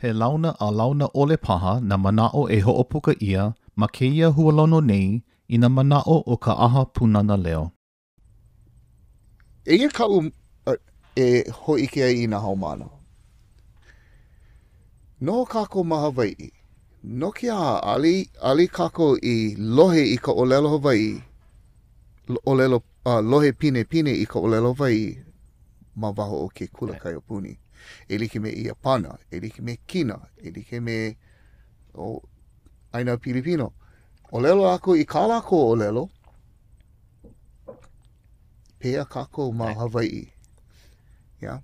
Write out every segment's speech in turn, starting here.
He launa a launa ʻole paha nā manaʻo e hoʻopuka ʻia ma kēia hualono nei i nā manaʻo o ka ʻAha Pūnana Leo. Eia kaʻu e hōʻike ai i nā haumāna. Noho kākou ma Hawaiʻi. No ke aha ʻaʻole, ʻaʻole kākou i lohe i ka ʻōlelo Hawaiʻi, ʻōlelo, lohe pinepine i ka ʻōlelo Hawaiʻi ma waho o ke kula kaiapuni. E like me Iāpana, e like me Kina, e like me o ʻāina Pilipino. ʻŌlelo lākou i kā lākou ʻōlelo, Pehea kākou ma Hawaiʻi? Yeah.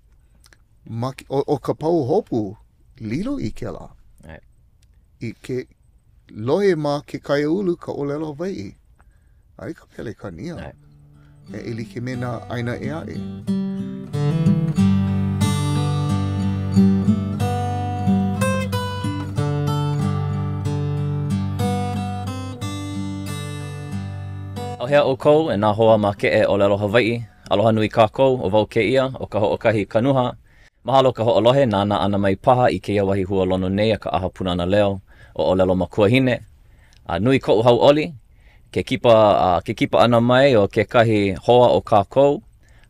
Ma, o, o ka pahuhopu, lilo i kēlā. I ke lohe ma ke kaiāulu ka ʻōlelo Hawaiʻi. ʻAʻole ka Pelekania. E, e like me nā ʻāina ʻē aʻe. ʻAuhea ʻoukou e nā hoa makeʻe ʻōlelo Hawaiʻi, aloha nui kākou, ʻo wau kēia, ʻo Kahoʻokahi Kanuha. Mahalo ka hoʻolohe, nānā ʻana mai paha i kēia wahi hualono nei a ka ʻAha Pūnana Leo ʻo ʻŌlelo Makuahine. A nui koʻu hauʻoli, ke kipa, ke kipa ʻana mai o kekahi hoa o kākou,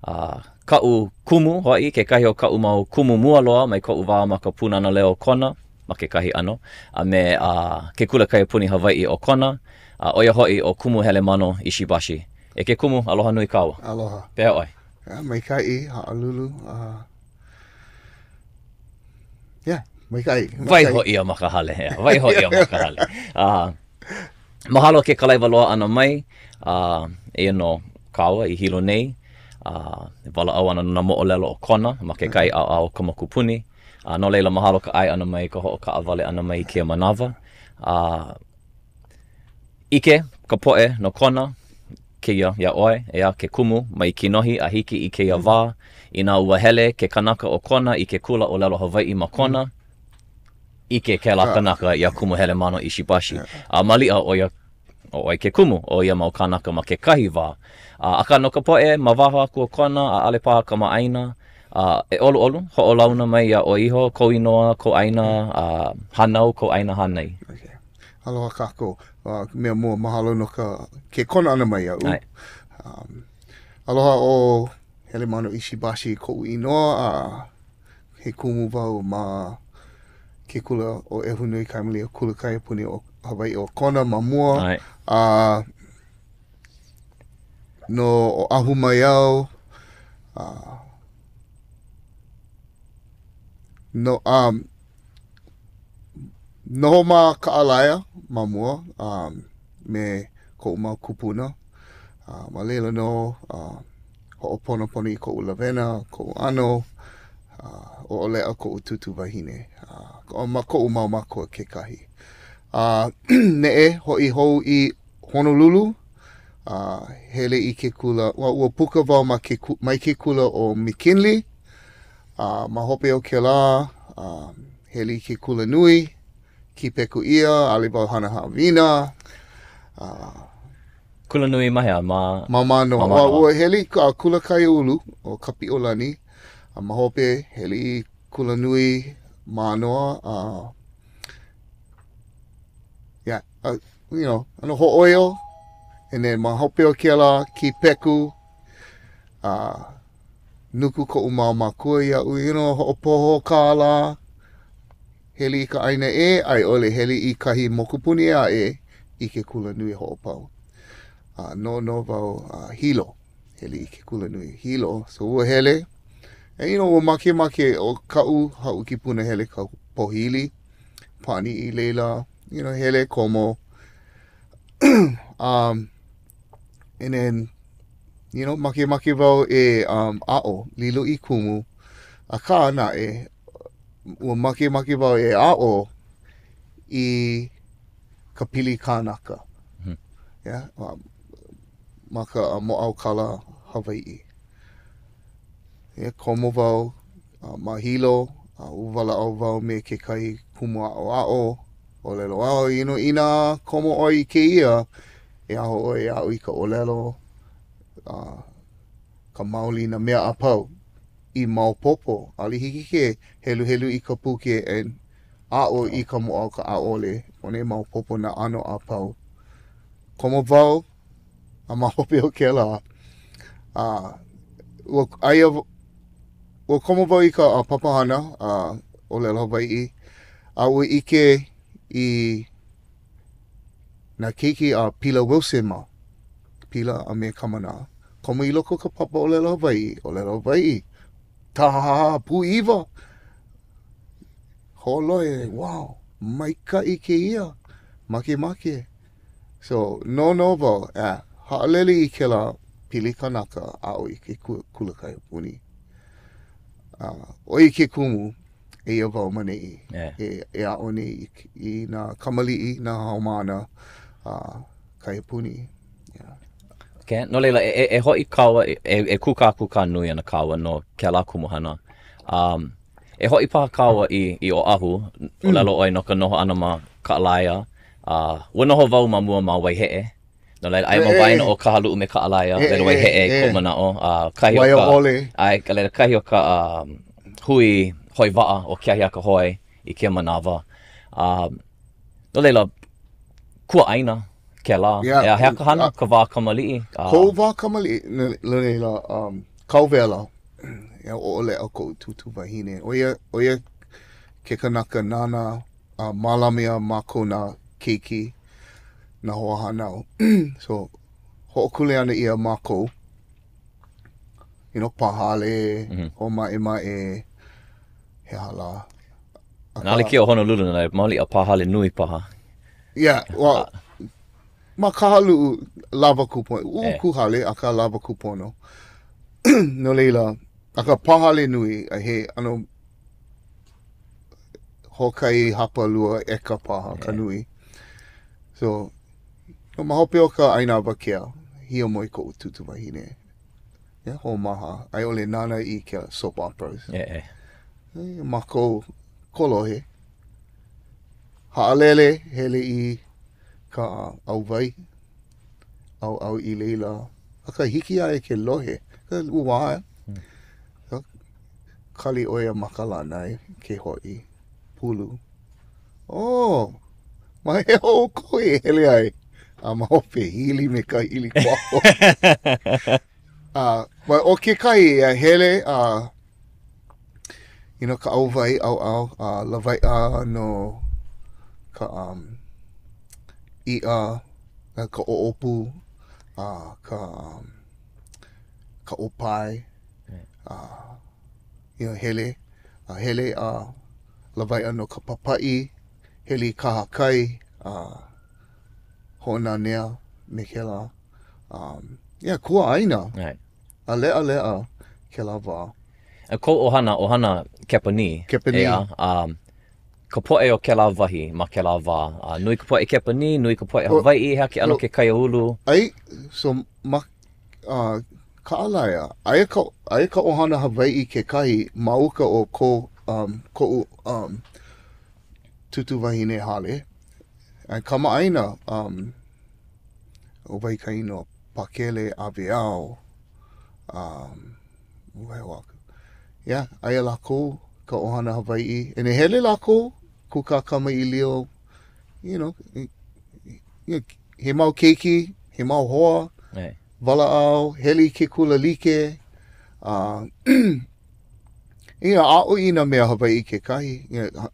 a kaʻu kumu hoʻi, kekahi o kaʻu mau kumu mua loa mai koʻu wā ma ka Pūnana Leo o Kona, ma kekahi ʻano, a me a ke Kula Kaiapuni Hawaiʻi o Kona, a ʻo ia hoʻi ʻo Kumu Helemano Ishibashi. E ke kumu, aloha nui kāua. Aloha. Pehea ʻoe? Yeah, maikaʻi, haʻalulu. Uh, yeah, maikaʻi. Waiho ʻia ma ka hale. Yeah, waiho ʻia ma ka hale. Uh, mahalo ke kalaiwa loa ʻana mai. Uh, eia nō kāua i Hilo nei. Uh, e walaʻau ana no nā moʻolelo o Kona ma kekahi ʻaoʻao o ka mokupuni. A no laila, mahalo ka ʻae ʻana mai, ka hoʻokaʻawale ʻana mai i kēia manawa. A ʻike ka poʻe no Kona kēia iā ʻoe, ʻeā, ke kumu mai kinohi a hiki i kēia wā. Inā ua hele ke kanaka o Kona i ke kula ʻōlelo Hawaiʻi ma Kona, ʻike kēlā kanaka iā Kumu Helemano Ishibashi. A maliʻa ʻo ia ʻo ʻoe ke kumu o ia mau kānaka ma kekahi wā. A, akā no ka poʻe ma waho aku o Kona, ʻaʻole paha kamaʻāina, a, e ʻoluʻolu, hoʻolauna mai iā ʻoe iho, kou inoa, kou ʻāina, a, hānau, kou ʻāina hānai. Okay. Aloha kākou. Uh, mea mua, mahalo no ka, ke kono ʻana mai iaʻu. ʻAe. Um, aloha ʻo Helemano Ishibashi koʻu inoa, a he kumu wau ma ke kula ʻo ʻEhunuikaimalino Kula Kaiapuni o Hawaiʻi o Kona ma mua. ʻAe. A no Oʻahu mai au. A no, um, noho ma Kaʻalaea ma mua um, me koʻu mau kūpuna. A ma laila nō uh, hoʻoponopono i koʻu lawena, koʻu ʻano, a ʻoʻoleʻa koʻu tūtū wahine. A ma koʻu mau mākua kekahi. A neʻe hoʻi hou i Honolulu, a hele i ke kula, ua, ua puka wau ma ke, mai ke kula ʻo McKinley, a ma hope o kēlā, a hele i ke kula nui, kīpeku ʻia, ʻaʻole wau hana haʻawina, a Kula nui ma hea? Ma Ma Mānoa. Ma Mānoa. Ua, ua hele i ka kula kaiāulu ʻo Kapiʻolani, a ma hope hele i kula nui Mānoa, a yeah, uh, you know, ʻano hōʻoio, and then ma hope o kēlā kīpeku, a uh, nuku koʻu mau mākua iaʻu, you know, hoʻopoho kālā, Hele i ka ʻāina ʻē, a i ʻole hele i kahi mokupuni ʻē aʻe i ke kulanui hoʻopau. A noʻonoʻo wau a Hilo, hele i ke kulanui Hilo. So ua hele, and you know, ua makemake ʻo kaʻu haʻuki punahele ka pōhili, pāʻani i laila, you know, hele komo. um, and then, you know, makemake wau e um, aʻo, lilo i kumu, akā naʻe, ua makemake wau e aʻo i ka pili kānaka. Mm -hmm. Yeah, um, ma ka mōʻaukala Hawaiʻi. Yeah, komo wau uh, ma Hilo, uh, ua walaʻau wau me kekahi kumu aʻoaʻo, ʻōlelo au, you know, inā komo ʻoe i kēia, e aho ʻoe e aʻo i ka ʻōlelo, uh, ka mauli, nā mea a pau. i maopopo, ʻaʻole hiki ke heluhelu i ka puke and. Aʻo i ka moʻaukala, ʻaʻole. Pono e maopopo nā ʻano a pau. Komo wau a ma hope o kēlā, a ua aia ua komo wau i ka papahana a ʻōlelo Hawaiʻi a ua ʻike i nā keiki a Pila Wilson mā, Pila a me Kamanā. Komo i loko o ka papa ʻōlelo Hawaiʻi, ʻōlelo Hawaiʻi, tāhāhā, pūʻiwa. Hoʻolohe, wow, maikaʻi kēia, makemake. So, noʻonoʻo wau, eh, haʻalele i kēlā pili kanaka aʻo i ke kula kaiapuni. Uh, ʻo ia ke kumu, eia wau ma neʻi, yeah. e, e aʻo nei i, i nā kamaliʻi, nā haumāna uh, kaiapuni. Yeah. Okay. No laila, e, e, e hoʻi kāua, e, e kūkākūkā nui ana kāua no kēlā kumuhana. Um, e hoʻi paha kāua i, i Oʻahu, ʻōlelo mm. ʻoe no ka noho ʻana ma Kaʻalaea. Uh, ua noho wau ma mua ma Waiheʻe. No laila, aia ma waena o Kahaluʻu me Kaʻalaea, laila Waiheʻe koʻu manaʻo. Uh, kahi o ka, ʻae, a laila kahi o ka um, hui hoe waʻa o Keahiakahoe i kēia manawa. Uh, no laila, kuaʻāina kēlā. Yeah. Ea, he aha ka hana, ka wā kamaliʻi. Uh, Koʻu wā kamaliʻi, no laila, um, kauwela, ia ʻoʻoleʻa koʻu tūtū wahine. ʻO ia, ʻo ia ke kanaka nāna uh, mālama iā mākou nā keiki, nā hoahānau. so, hoʻokuleana ʻia mākou, you know, pā hale, mm -hmm. hoʻomaʻemaʻe, he aha lā. ʻAʻole kēia ʻo Honolulu, no laila, maliʻa pā hale nui paha. Yeah, well, ma Kahaluʻu, lawa kūpono. ʻUʻuku hale, akā lawa kūpono. no laila, akā pā hale nui, a he ʻano hoʻokahi hapalua ʻeka paha ka nui. So, ma hope o ka ʻaina awakea, hiamoe koʻu tūtū wahine. Yeah, hoʻomaha, a i ʻole nānā i ka soap operas. Yeah. E, mākou kolohe. Haʻalele, hele i ka ʻauwai, ʻauʻau i laila. Akā, hiki iā ia ke lohe, ka ʻuā. Hmm. Kali ʻo ia ma ka lānai ke hoʻi, pulu. Oh, ma hea ʻoukou i hele ai? A ma hope, hili me ka hili kuapo. A, ma o kekahi, a hele, a, you know, ka ʻauwai, ʻauʻau, a lawaiʻa no ka um, iʻa, ka ʻoʻopu, a ka, um, ka ʻōpae, a, you know, hele, a hele a lawaiʻa no ka papaʻi, hele i kahakai, a hoʻonanea me kēlā. Um, yeah, kuaʻāina. Right. A leʻaleʻa kēlā wā. A kou ʻohana, ʻohana Kepanī. Kepanī. ʻEā, um, ka poʻe o kēlā wahi ma kēlā wā. Uh, nui ka poʻe Kepanī, nui ka poʻe Hawaiʻi, he aha ke ʻano ke kaiāulu? ʻAe, so ma uh, Kaʻalaea, aia ka, aia ka ʻohana Hawaiʻi kekahi ma uka o ko, um, koʻu um, tūtū wahine hale. A kamaʻāina, um, ʻo wai ka inoa? Pakele Aweau, um, yeah, aia lākou ka ʻohana Hawaiʻi. And e hele lākou, kūkā kamaʻilio, you know, he mau keiki, he mau hoa, hey. walaʻau, hele i ke kula like, uh, you know, aʻo i nā mea Hawaiʻi kekahi, you know,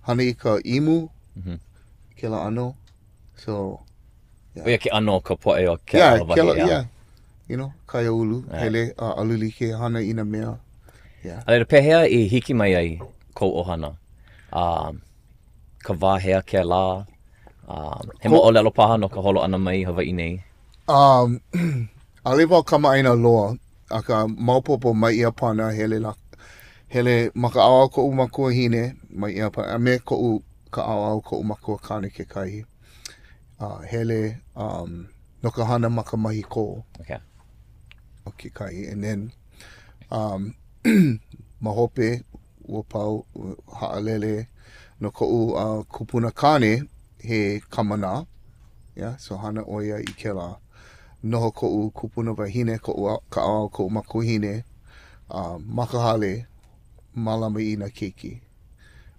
hana i ka imu, mm -hmm. kēlā ʻano. So, yeah. ʻO ia ke ʻano o ka poʻe o kēlā yeah, wahi. Kēlā, yeah. You know, kaiāulu, yeah. hele, uh, alu like, hana i nā mea. Yeah. A laila, pehea i hiki mai ai kou ʻohana? Uh, ka wā hea kēlā? Uh, he Ko... moʻolelo paha no ka holo ʻana mai i Hawaiʻi nei? Um, ʻaʻole wau kamaʻāina loa, akā maopopo mai Iāpana hele la, hele ma ka ʻaoʻao koʻu makuahine mai Iāpana, a me koʻu ka ʻaoʻao koʻu makuakāne kekahi. Uh, hele um, no ka hana ma ka mahi kō. Okay. O kekahi. And then, um, ma hope, ua pau, ua haʻalele no koʻu uh, kupuna kāne, he kamanā. Yeah, so hana ʻo ia i kēlā. Noho koʻu kupuna wahine, koʻu, ka ʻaoʻao koʻu makuahine, uh, ma ka hale, mālama i nā keiki.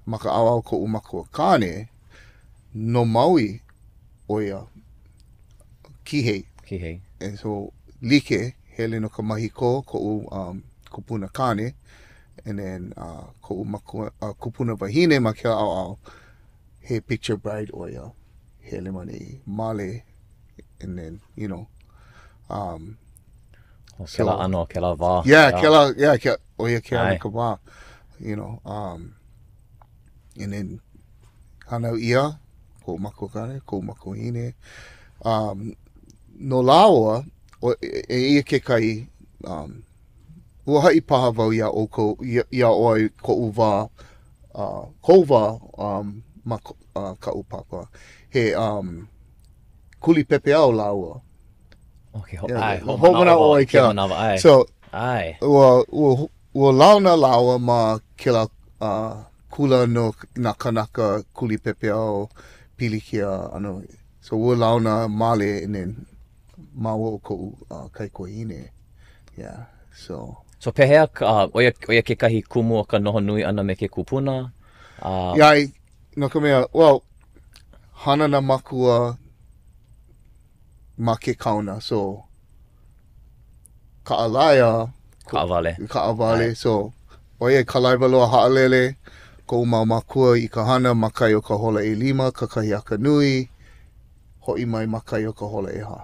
Ma ka ʻaoʻao koʻu makua kāne, no Maui ʻo ia, Kihei. Kihei. And so, like, hele no ka mahikō koʻu um, kupuna kāne, and then uh, koʻu makua, uh, kupuna wahine ma kēlā ʻaoʻao, he picture bride ʻo ia. Hele ma nei male, and then, you know, um, oh, so, kēlā ʻano, kēlā wā. Yeah, kēlā, yeah, kēlā, ʻo ia ke ʻano ka wā, you know, um, and then, hānau ʻia, koʻu makuakāne, koʻu makuahine, um, no lāua, o, e, eia kekahi, um, ua haʻi paha wau iā ʻoukou, iā, iā ʻoe koʻu wā, uh, kou wā um, ma uh, kaʻu papa. He um, kuli pepeiao lāua. Okay, ho, yeah, ʻae, hoʻomanaʻo ʻoe kēlā. ʻae. So, ʻae. Ua, ua, ua launa lāua ma kēlā uh, kula no nā kanaka kuli pepeiao pilikia ʻano. So, ua launa male and then māua ʻo koʻu uh, kaikuahine. Yeah, so. So, pehea, uh, ʻo ia, ʻo ia kekahi kumu o ka noho nui ʻana me ke kupuna? Uh, yeah, I, no ka mea, well, hana nā makua ma ke kaona, so kaʻalaea. Kaʻawale. Kaʻawale, so ʻoiai kalaiwa loa haʻalele koʻu mau mākua i ka hana ma kai o ka hola ʻelima kakahiaka nui, hoʻi mai ma kai o ka hola ʻehā.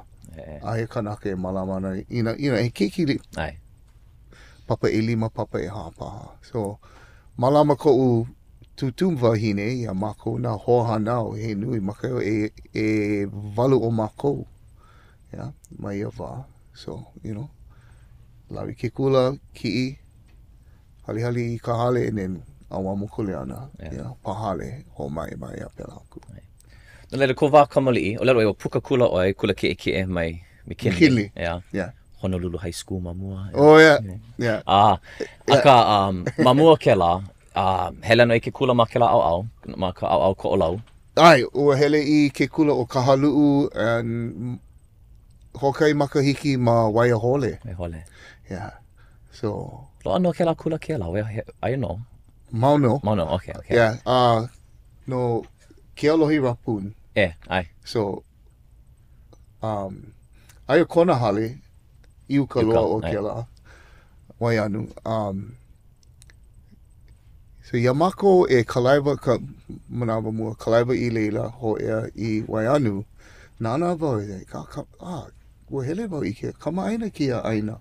ʻAʻohe kanaka e mālama ana i nā, you know, he keiki li, ʻAe. papa ʻelima, papa ʻehā paha. So, mālama koʻu tūtū wahine iā mākou nā hoahānau he nui ma kai o e, ʻewalu o mākou. Yeah, ma ia wā. So, you know, lawe i ke kula, kiʻi, halihali i ka hale and then ʻauamo kuleana. Yeah. Yeah, pā hale, hoʻomaʻemaʻe a pēlā aku. No laila, kou wā kamaliʻi, ʻōlelo ʻoe, ua puka kula ʻoe, kula kiʻekiʻe mai McKinley. McKinley. Yeah. Yeah. Honolulu High School ma mua. Oh, yeah. Yeah. Ah, akā, um, ma mua kēlā, uh, hele nō i ke kula ma kēlā ʻaoʻao, ma ka ʻaoʻao Koʻolau. ʻAe, ua hele i ke kula ʻo Kahaluʻu and hoʻokahi makahiki ma Waiahole. Waiahole. Yeah. So. Loaʻa nō kēlā kula kēlā, aia nō. Mau nō. Mau nō, okay, okay. Yeah, uh, no Kealohi Rapun. E, ʻae. So, um, aia kona hale i uka loa o kēlā Waianu. Um, so iā mākou e kalaiwa ka manawa mua, kalaiwa i laila, hōʻea i Waianu, nānā wau, ka, ka, ah, ua hele wau i ke kamaʻāina kēia ʻāina.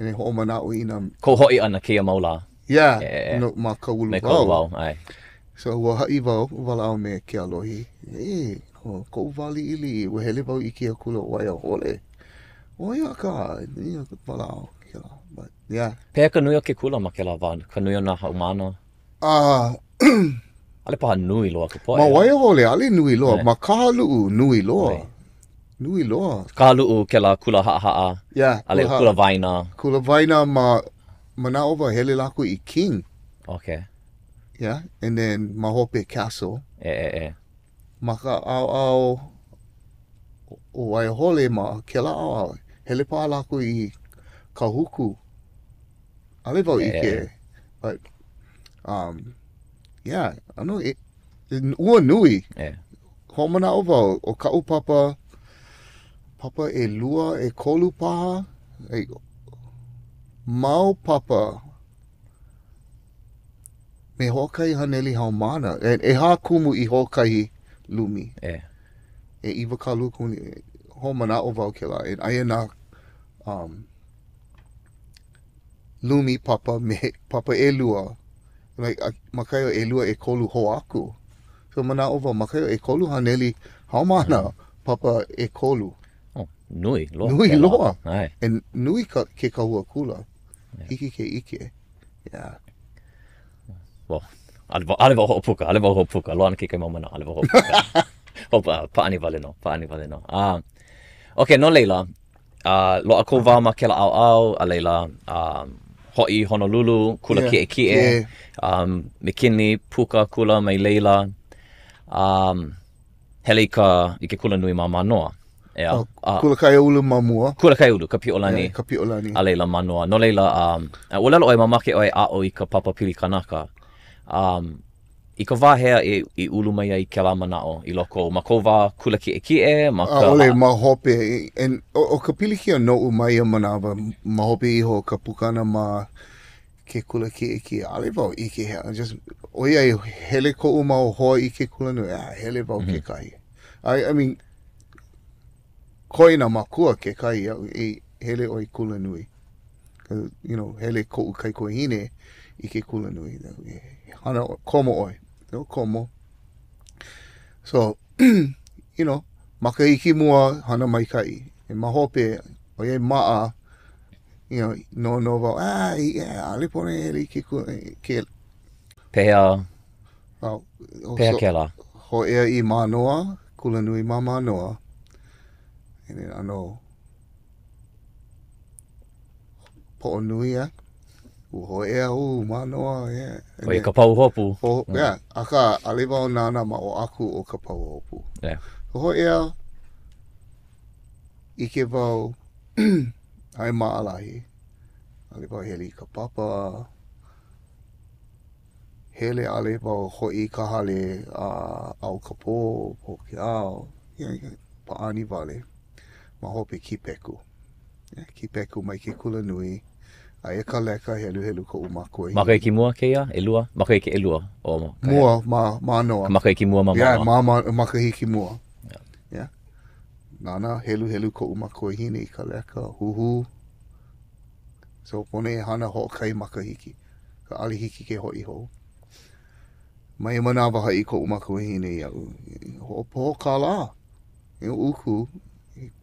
E hoʻomanaʻo i nā... Kou hoʻi ʻana kēia mau lā. Yeah, e, no, ma ka ulu Me ka ulu wao, ʻae. So ua haʻi wau, walaʻau me Kealohi, e, no koʻu wā liʻiliʻi, ua hele wau i kēia kula ʻo Waiahole. ʻO ia ka, ia walaʻau kēlā, but yeah. Pehea ka nui o ke kula ma kēlā wā, ka nui o nā haumāna? Ah, ʻAʻole paha nui loa ka poʻe. Ma Waiahole, ʻaʻole nui loa. Ma Kahaluʻu, nui loa. Nui loa. Kahaluʻu, kēlā kula haʻahaʻa. Yeah. A laila kula waena. Kula waena ma, manaʻo wau hele lākou i King. Okay. Yeah, and then ma hope Castle. E, e, e. Ma ka ʻaoʻao o Waiahole, ma kēlā ʻaoʻao, hele paha lākou i Kahuku. ʻAʻole wau ʻike. But, um, yeah, ʻano, e, ua nui. Yeah. Hoʻomanaʻo wau, ʻo kaʻu papa, papa ʻelua, ʻekolu paha, like, mau papa me hoʻokahi haneli haumāna. E, ʻehā kumu i hoʻokahi lumi. Yeah. E 20 kumu. Hoʻomanaʻo wau kēlā. E, aia nā um, lumi papa me papa ʻelua, like, ma kai o ʻelua ʻekolu hou aku. So manaʻo wau, ma kai o 300 haumāna papa ʻekolu. Oh, nui loa. Nui kēlā. loa. ʻAe. E nui ka, ke kahua kula. Hiki ke ʻike. Yeah. Well, ʻaʻole wau, ʻaʻole wau hoʻopuka, ʻaʻole wau hoʻopuka. Loaʻa ana kekahi mau manaʻo, ʻaʻole wau hoʻopuka. Hope, uh, pāʻani wale nō, pāʻani wale nō. Ah, okay, no laila, A loaʻa kou wā ma kēlā ʻaoʻao, a laila, um, hoʻi i Honolulu, kula Yeah, kiʻekiʻe, yeah. um, McKinley, puka kula mai laila, um, hele i ka, i ke kula nui ma Mānoa. ʻEā? Oh, A, kula kaiāulu ma mua. kula kaiāulu, ka Piʻolani. Yeah, ka Piʻolani. A laila, Mānoa. No laila, um, a ʻōlelo ʻoe, mamake ʻoe aʻo i ka papa pili kanaka. Um, I ka wā hea i, i ulu mai ai kēlā manaʻo i loko ou? Ma kou wā kula kiʻekiʻe, ma ka... ʻAʻole, ma hope. And, ʻo, ʻo ka pilikia noʻu ma ia manawa, ma hope iho o ka puka ʻana ma ke kula kiʻekiʻe, ʻaʻole wau ʻike he, just, ʻoiai hele koʻu mau hoa i ke kula nui, a hele wau mm -hmm. kekahi. I, I mean, koi nā mākua kekahi iaʻu, e hele ʻoe i kula nui. You know, hele koʻu kaikuahine i ke kula nui. Hana, komo ʻoe. No, komo. So, you know, makahiki mua, hana maikaʻi. E ma hope, ʻoiai maʻa, you know, noʻonoʻo wau, ah, yeah, ʻaʻole pono e hele i ke kula, ke... Pehea, pehea kēlā? Hōʻea i Mānoa, kula nui ma Mānoa. And then, ʻano, poʻo nui, yeah. Ua hōʻea, ū, Mānoa, yeah. ʻO ia ka pahuhopu. Po, mm. yeah. Akā, ʻaʻole wau nānā ma ʻō aku o ka pahuhopu. Yeah. Hōʻea, ʻike wau, ʻaʻole maʻalahi. ʻAʻole wau hele i ka papa. Hele ʻaʻole wau hoʻi i ka hale a ao ka pō, pō ke ao, pāʻani wale. Ma hope kīpeku. Kīpeku mai ke kula nui. Aia ka leka heluhelu koʻu makuahine. Makahiki mua kēia? ʻElua? Makahiki ʻelua? O, mua ma Mānoa. Ka makahiki mua ma Mānoa. Yeah, ma, ma, makahiki mua. Yeah. Yeah. Nānā heluhelu koʻu makuahine i ka leka, huhū. So, pono e hana hoʻokahi makahiki. ʻAʻole hiki ke hoʻi hou. Ma ia manawa haʻi koʻu makuahine iaʻu, hoʻopoho kālā, e uku,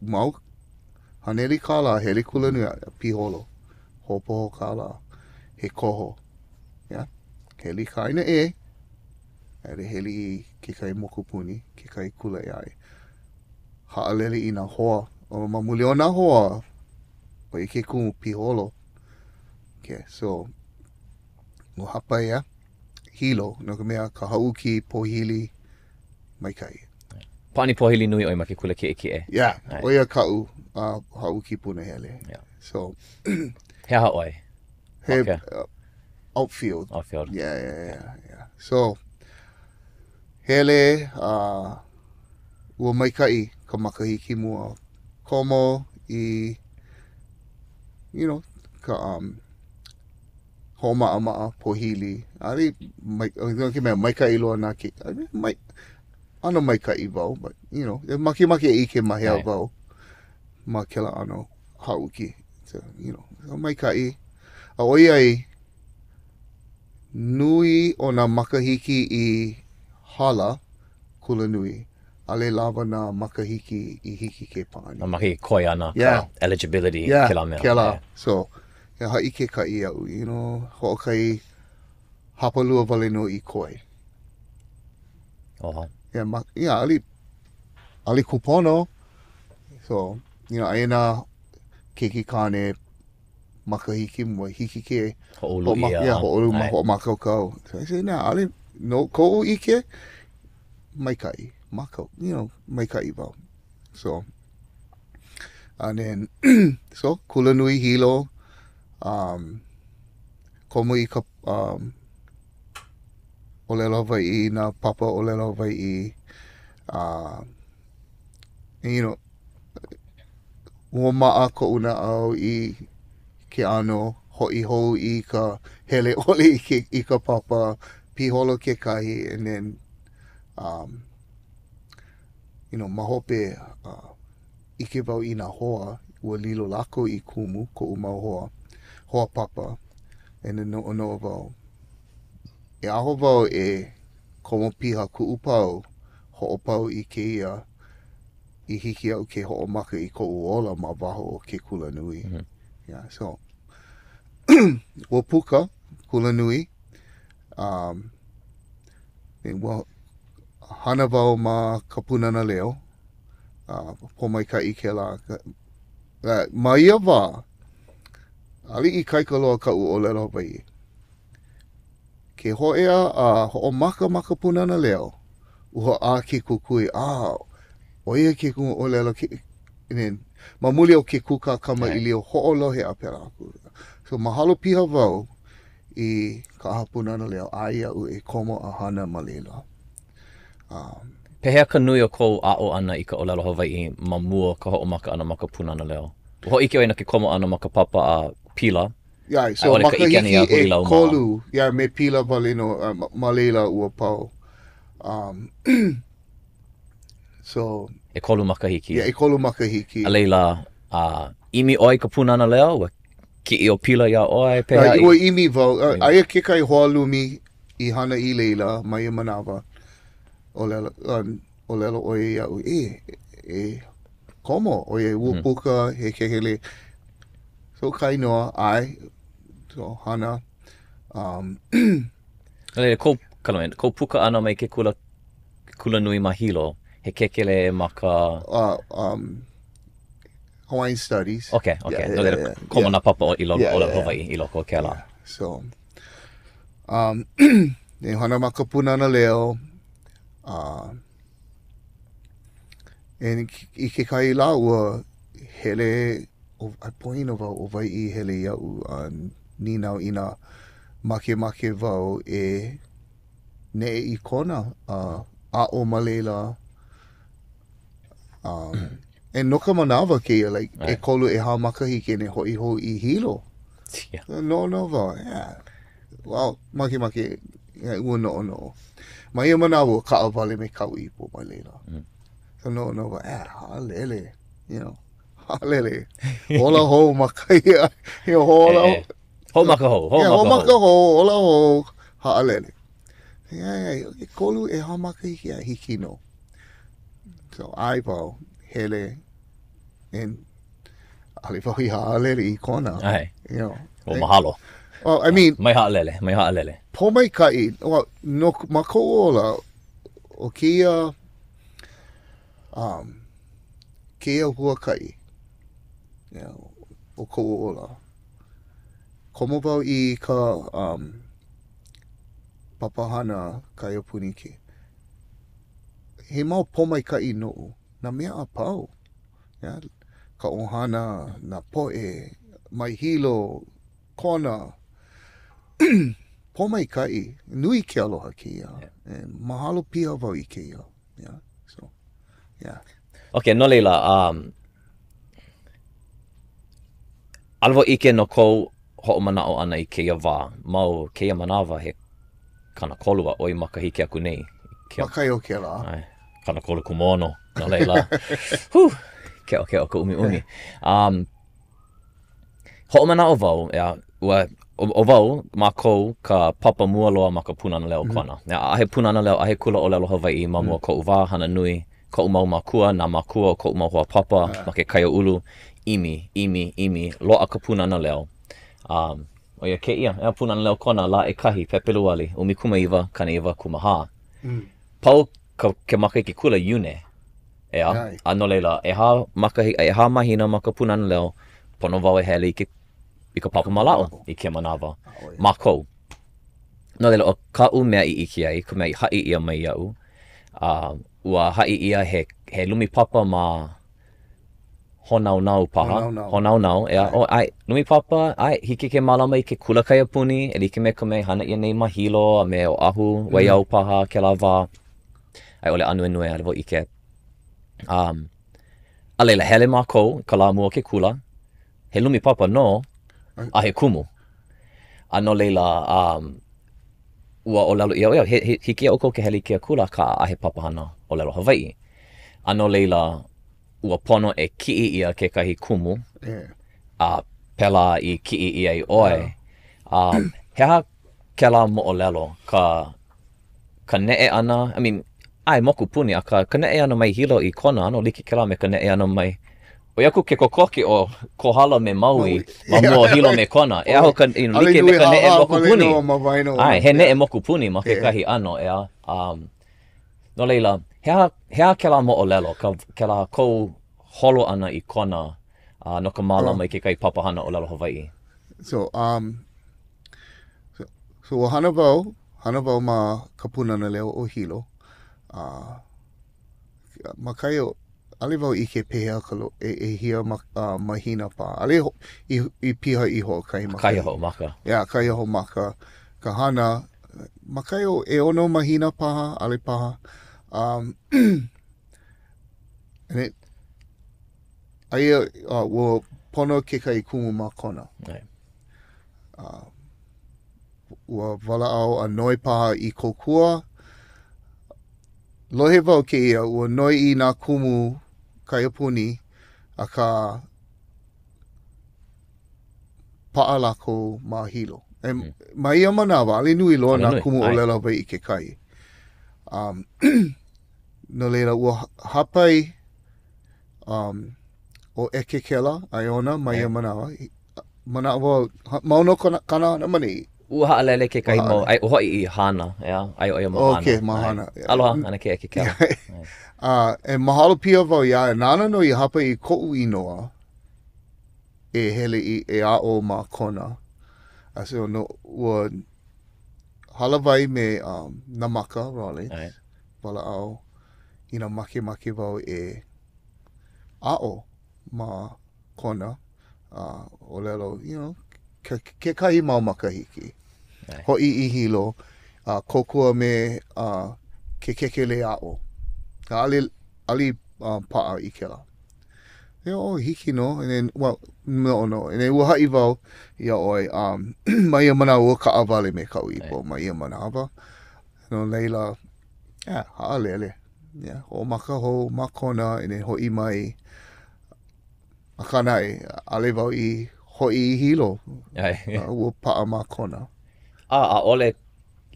mau haneli kālā, hele kulanui a piholo, hoʻopoho kālā, he koho. Yeah. Hele i ka ʻāina ʻē, a hele i kekahi mokupuni, kekahi kula ʻē aʻe. Haʻalele i nā hoa, ma muli o nā hoa, ʻo ia ke kumu piholo. Okay, so, ua hāpai ʻia Hilo, no ka mea, ka haʻuki pōhili maikaʻi. Pāʻani pōhili nui ʻoe ma ke kula kiʻekiʻe. Yeah, ʻo ia kaʻu uh, haʻuki punahele. Yeah. So, he aha ʻoe? He okay. uh, outfield. Outfield. Yeah, yeah, yeah, yeah. So, hele, uh, ua maikaʻi ka makahiki mua. Komo i, you know, ka um, hoʻomaʻamaʻa pōhili. ʻAʻole, mai, no ka mea, maikaʻi loa nā ke, mai, ʻano maikaʻi wau, but, you know, makemake e ʻike ma hea wau ma kēlā ʻano haʻuki. So, you know, so maikaʻi. A ʻoiai, nui o nā makahiki i hala kulanui, ʻaʻole lawa nā makahiki i hiki ke pāʻani. Nā makahiki koe ana, yeah. ka eligibility, yeah, kēlā mea. Kēlā. Yeah. So, yeah, haʻi kekahi iaʻu, you know, hoʻokahi hapalua wale nō i koe. Oh. Yeah, ma, yeah, ʻaʻole, ʻaʻole kūpono. So, you know, aia nā keiki kāne makahiki mua, hiki ke hoʻoulu ʻia. Yeah, hoʻoulu, ma, hoʻomākaukau. So I say, nah, ʻaʻole, no koʻu ʻike, maikaʻi, mākau, you know, maikaʻi wau. So, and then, so, kulanui Hilo, um, komo i ka um, ʻōlelo Hawaiʻi, nā papa ʻōlelo Hawaiʻi, uh, you know, ua maʻa koʻu naʻau i ke ʻano hoʻi hou i ka hele ʻole i, ke, i ka papa, piholo kekahi, and then, um, you know, ma hope, uh, ʻike wau i nā hoa, ua lilo lākou i kumu, koʻu mau hoa, hoa papa, and then noʻonoʻo wau, e aho wau e komo piha kuʻupau, hoʻopau i kēia, i hiki iaʻu ke hoʻomaka i koʻu ola ma waho o ke kulanui. Mm -hmm. Yeah, so, ua puka kulanui, um, ua hana wau ma ka Pūnana Leo, uh, pōmaikaʻi kēlā. Uh, ma ia wā, ʻaʻole ikaika loa kaʻu ʻōlelo Hawaiʻi. Ke hōʻea a hoʻomaka ma ka Pūnana Leo, ua ʻā ke kukui, a ʻo ia ke kumu ʻōlelo ke, ma muli o ke kūkā kamaʻilio hoʻolohe a pēlā aku. So mahalo piha wau. i ka ʻAha Pūnana Leo, ʻae iaʻu e komo a hana ma laila. Um, Pehea ka nui o kou aʻo ʻana i ka ʻōlelo Hawaiʻi ma mua o ka hoʻomaka ʻana ma ka Pūnana Leo? Ua hōʻike ʻoe no ke komo ʻana ma ka papa a Pila. Yeah, so makahiki ʻekolu, yeah, me Pila wale nō, uh, ma laila ua pau. Um, so... ʻEkolu makahiki. Yeah, ʻekolu makahiki. A laila, uh, ʻimi ʻoe i ka Pūnana Leo, ua kiʻi ʻo Pila iā ʻoe, pehea i... Ua ʻimi wau, aia kekahi hoa lumi i hana i laila ma ia manawa, ʻōlelo, ʻōlelo ʻo ia iaʻu, e, e komo, ʻoiai ua hmm. puka he kēkelē. So kainoa, ʻae, so hana. Um, Laila, kou, kou puka ʻana mai ke kula, kula nui ma Hilo, he kēkelē ma ka... Uh, um, Hawaiian Studies. Ok, ok. Yeah, yeah, yeah, komo nā papa i loko, yeah, yeah, Hawaii i loko o kēlā. Yeah. So, um, e hana ma ka Pūnana Leo, uh, and i kekahi lā ua hele, o, a poina wau ʻo wai i hele iaʻu a uh, nīnau inā makemake wau e neʻe i Kona a uh, aʻo ma laila Um, and no ka manawa kēia, like, Right. ʻekolu, ʻehā makahiki and e hoʻi hou i Hilo. Yeah. Noʻonoʻo wau, yeah. Well, makemake, yeah, ua noʻonoʻo. Ma ia manawa, ua kaʻawale me kaʻu ipo ma laila. Mm. So noʻonoʻo wau, eh, haʻalele, you know, haʻalele. Ola hou ma ka ia, you know, hola. Eh, eh. Hoʻomaka hou, hoʻomaka yeah, hoʻomaka hou, ola hou, haʻalele. Yeah, yeah, ʻekolu, ʻehā makahiki, a hiki nō. So, ʻae wau, hele, and ʻaʻole wau i haʻalele i Kona. ʻAe. You know. Well, mahalo. Well, I mean. Mai haʻalele, mai haʻalele. Pōmaikaʻi, well, no, ma koʻu ola, ʻo kēia, um, kēia huakaʻi, you know, o koʻu ola, komo wau i ka um, papahana kaiapuni ke. He mau pōmaikaʻi noʻu nā mea a pau. Yeah, ka ʻohana, nā poʻe, mai Hilo, Kona. Pōmaikaʻi, nui ke aloha kēia. Yeah. And mahalo piha wau i kēia. Yeah, so, yeah. Ok, no laila, um, ʻaʻole wau ʻike no kou hoʻomanaʻo ʻana i kēia wā, mau kēia manawa he 30 a ʻoi makahiki aku nei. Ke... Ma kai o kēlā. ʻAe, 30 kūmāono, no laila, huh, keʻokeʻo ka ʻumiʻumi. Um, hoʻomanaʻo wau, ʻeā, ua, ʻo wau, mākou ka papa mua loa ma ka Pūnana Leo mm. Kona. ʻEā, ʻaʻahe Pūnana Leo, ʻaʻahe kula ʻōlelo Hawaiʻi ma mua mm. koʻu wā, hana nui, koʻu mau mākua, nā mākua o koʻu mau hoa papa ma ke kaiāulu, ʻimi, ʻimi, ʻimi, loaʻa ka Pūnana Leo. Um, ʻo ia kēia, ʻeā, Pūnana Leo Kona, lā ʻekahi, Pepeluali, 19, 94. Mm. Pau ka, ke makahiki kula Iune, ʻeā, a no laila, ʻehā makahi, ʻehā mahina ma ka Pūnana Leo, pono wau e hele i ke, i ka papa mālaaʻo i kēia manawa, mākou. No laila, ʻo kaʻu mea i ʻike ai, ka mea i haʻi ʻia mai iaʻu, a ua haʻi ʻia he, he lumi papa ma Hōnaunau paha. Hōnaunau. Hōnaunau, ʻeā. ʻO, ʻae, lumi papa, ʻae, hiki ke mālama i ke kula kaiapuni, e like me ka mea i hana ʻia nei ma Hilo a me Oʻahu, mm. Waiau paha, kēlā wā. A i ʻole Ānuenue, ʻaʻole wau ʻike. Um, a laila, hele mākou i ka lā mua o ke kula, he lumi papa nō, a he kumu. A no laila, um, ua ʻōlelo ʻia, ʻoia, he, he, hiki iā ʻoukou ke hele i kēia kula, akā ʻaʻahe papahana ʻōlelo Hawaiʻi. A no laila, ua pono e kiʻi ʻia kekahi kumu, yeah. a pēlā i kiʻi ʻia ai ʻoe. Yeah. Um, he aha kēlā moʻolelo, ka, ka neʻe ʻana, I mean, ʻae, mokupuni, akā, ka neʻe ʻana mai Hilo i Kona, ʻano like kēlā me ka neʻe ʻana mai ʻoi aku ke kokoke o Kohala me Maui ma mua o Hilo me Kona. E aho ka, you know, like me ka neʻe mokupuni. ʻAe, he neʻe mokupuni ma kekahi ʻano, ʻeā. Um, no laila, he aha, he aha kēlā moʻolelo, ka, kēlā kou holo ʻana i Kona uh, no ka mālama i kekahi papahana ʻōlelo Hawaiʻi? So, um, so, so ua hana wau, hana wau ma ka Pūnana Leo o Hilo. Uh, ma kai o... ʻaʻole wau ʻike pehea ka lo, e, ʻehia ma, uh, mahina paha. ʻAʻole ho, i, i piha i hoʻokahi makahiki. Kahi a hoʻomaka. Yeah, kahi a hoʻomaka ka hana. Ma kahi o ʻeono mahina paha, ʻaʻole paha. Um, and it, aia, uh, ua pono kekahi kumu ma Kona. Right. Uh, ua walaʻau a noi paha i kōkua. Lohe wau kēia, ua noi i nā kumu kaiapuni, akā paʻa lākou ma Hilo. E, mm. Ma ia manawa, ʻaʻole nui loa nā kumu ʻōlelo Hawaiʻi kekahi. Um, no laila, ua hāpai um, ʻo ʻEkekela Aiona ma ia manawa. Manaʻo wau, mau nō kona hana ma nei. Ua haʻalele kekahi mau, ai, hoʻi i Hāna, ʻeā, aia ʻo ia ma Hāna. Okay, ma Hāna. Aloha, ʻAnakē ʻEkekela. Uh, e mahalo piha wau iā ia, nāna nō i hāpai i koʻu inoa e hele i, e aʻo ma Kona. A so, no, ua hālāwai me um, Namaka Rawlings, walaʻau, inā makemake wau e aʻo ma Kona, a ʻōlelo, you know, ke, kekahi mau makahiki. Hoʻi i Hilo, a kōkua me uh, ke kēkelē aʻo. ʻAʻole, ʻaʻole uh, paʻa i kēlā. Yeah, oh, hiki nō. And then, well, no, no. And then, ua haʻi wau iā ʻoe, um, ma ia manawa, ua kaʻawale me kaʻu ipo ma ia manawa. No laila, yeah, haʻalele. Yeah, hoʻomaka hou ma Kona, and then hoʻi mai. Akā naʻe, ʻaʻole wau i hoʻi i Hilo. ʻAe. Ua paʻa ma Kona. A, ʻaʻole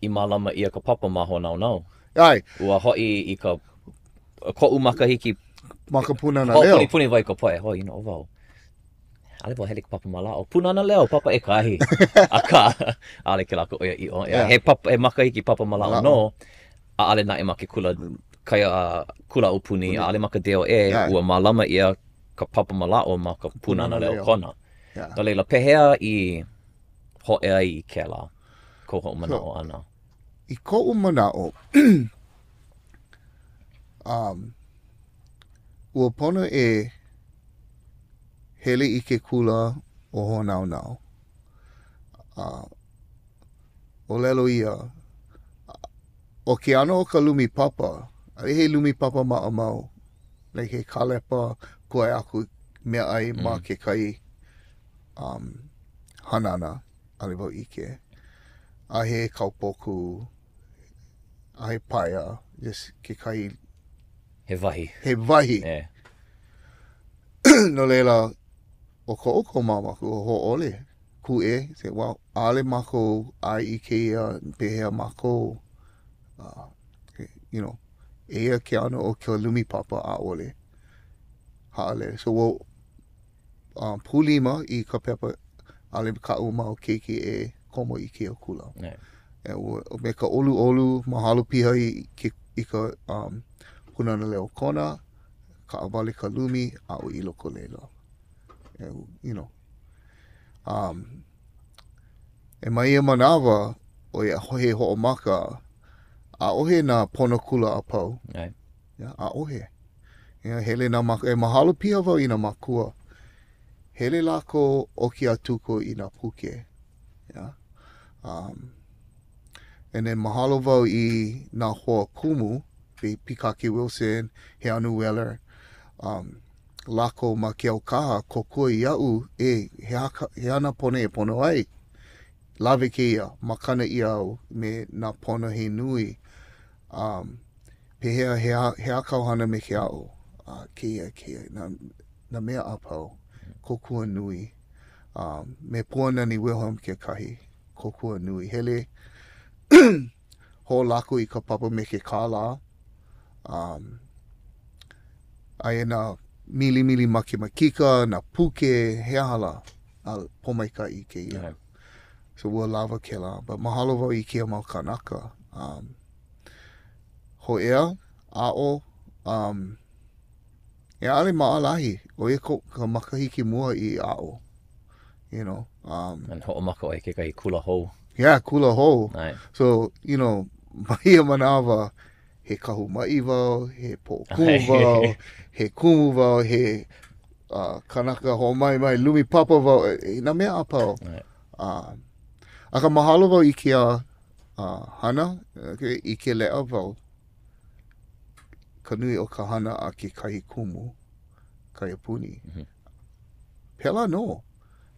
i mālama ʻia ka papa ma Hōnaunau. ʻAe. Ua hoʻi i ka koʻu makahiki. Ma ka Pūnana Leo. Hoʻopunipuni wau i ka poʻe, hoi, no wau. ʻAʻole wau hele i ka papa mālaaʻo. Pūnana Leo, papa ʻekahi. Akā, ʻaʻole kēlā ka ʻoiaʻiʻo. Yeah. He papa, he makahiki papa mālaaʻo nō. ʻAʻole naʻe ma ke kula kaia kula aupuni, ʻaʻole ma ka DOE, ua mālama ʻia ka papa mālaaʻo ma ka Pūnana Leo Kona. No laila, pehea i hōʻea ai i kēlā, kou hoʻomanaʻo ʻana? I koʻu manaʻo, um, ua pono e hele i ke kula o Hōnaunau. Uh, ʻōlelo ia, ʻo ke ʻano o ka lumi papa, ʻaʻole he lumi papa maʻamau, like he kālepa kūʻai aku meaʻai ma mm. kekahi um, hanana, ʻaʻole wau ʻike. A he kaupoku, a he paia, just kekahi... He wahi. He wahi. Yeah. no laila, ʻo ko ʻoukou mau mākua, hōʻole, kūʻē, say, well, ʻaʻole mākou ʻae i kēia, pehea mākou, uh, you know, eia ke ʻano o ka lumi papa, ʻaʻole. Haʻalele. So, ua um, pūlima i ka pepa, ʻaʻole kaʻu mau keiki e komo i kēia kula. Yeah. E, ua, me ka ʻoluʻolu, mahalo piha i, ke, i ka um, Pūnana Leo Kona, kaʻawale ka lumi, aʻo i loko laila. E, you know. Um, e ma ia manawa, ʻo ia he hoʻomaka, ʻaʻohe nā pono kula a pau. Right. Yeah, ʻaʻohe. Yeah, hele nā mak e mahalo piha wau i nā mākua. Hele lākou ʻoki a tuko i nā puke. Yeah. Um, and then mahalo wau i nā hoa kumu, Pikake Wilson, Heanu Weller, um, lākou ma Keaukaha, kōkua iaʻu, e, he aha, he aha nā pono e pono ai? Lawe kēia, makana ʻia au me nā pono he nui. Um, pehea, he aha, he aha kāu hana me ke aʻo? Uh, kēia, kēia, nā, nā mea a pau, kōkua nui. Um, me Puanani Wilhelm kekahi, kōkua nui. Hele, hoʻolako i ka papa me ke kālā. Um, aia nā milimili makemakika, nā puke, he aha lā, a pōmaikaʻi kēia. Yeah. So ua lawa kēlā. But mahalo wau i kēia mau kānaka. Um, hōʻea, aʻo, um, e ʻaʻole maʻalahi, ʻo ia ko, ka makahiki mua i aʻo. You know, um, And hoʻomaka ʻoe kekahi kula hou. Yeah, kula hou. Right. So, you know, ma ia manawa, He kahu maʻi wau, he poʻokumu wau, he kumu wau, he uh, kanaka hoʻomaemae lumi papa wau, e, nā mea a pau. Uh, akā mahalo wau i kēia uh, hana, okay, ʻike leʻa wau ka nui o ka hana a kekahi kumu kaiapuni. Mm -hmm. Pēlā nō.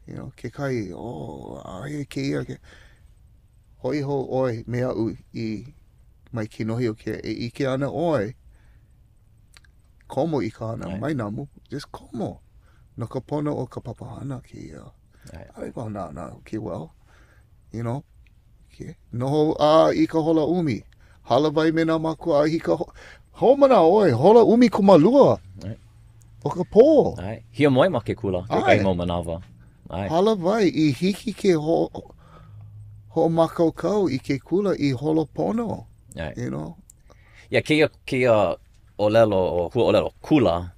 You know, kekahi, oh, aia kēia, ke... Hoʻi hou ʻoe me aʻu i mai kinohi o kēia, e ʻike ana ʻoe, komo i ka hana, mai namu, just komo. No ka pono o ka papahana kēia. ʻAʻole wau nānā, okay, well, you know, okay. Noho a i ka hola ʻumi. Hālāwai me nā mākua a i ka ho hoʻomanaʻo ʻoe, hola 12 o ka pō. ʻAe. Hiamoe ma ke kula, kekahi mau manawa. ʻAe. Hālāwai i hiki ke ho hoʻomākaukau i ke kula i holo pono. ʻAe. You know? Yeah, kēia, kēia ʻōlelo, huaʻōlelo kula,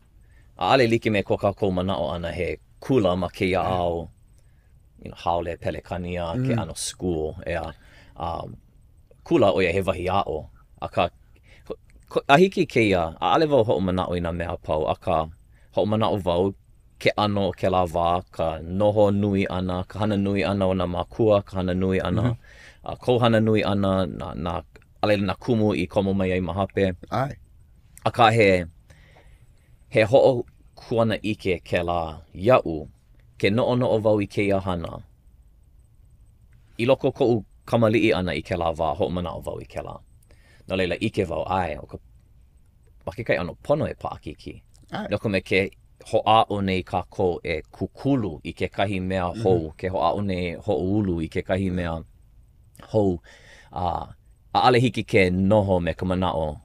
ʻaʻole like me ko kākou manaʻo ʻana he kula ma kēia ao, you know, haole Pelekania, ke mm. ʻano school, ʻeā. Um, kula ʻo ia he wahi aʻo, akā, a hiki i kēia, ʻaʻole wau hoʻomanaʻo i nā mea a pau, akā, hoʻomanaʻo wau ke ʻano o kēlā wā, ka noho nui ʻana, ka hana nui ʻana o nā mākua, ka hana nui ʻana, mm -hmm. uh, kou hana nui ʻana, nā, nā, a laila nā kumu i komo mai ai ma hape. ʻAe. Akā he, he hoʻokuanaʻike kēlā iaʻu, ke noʻonoʻo wau i kēia hana, i loko o koʻu kamaliʻi ʻana i kēlā wā, hoʻomanaʻo wau i kēlā. No laila, ʻike wau, ʻae, ʻo ka, ma kekahi ʻano pono e paʻakikī. No ka mea, ke hoʻāʻo nei kākou e kūkulu i kekahi mea mhm. hou, mm -hmm. ke hoʻāʻo nei e hoʻoulu i kekahi mea hou, a ʻaʻole hiki ke noho me ka manaʻo,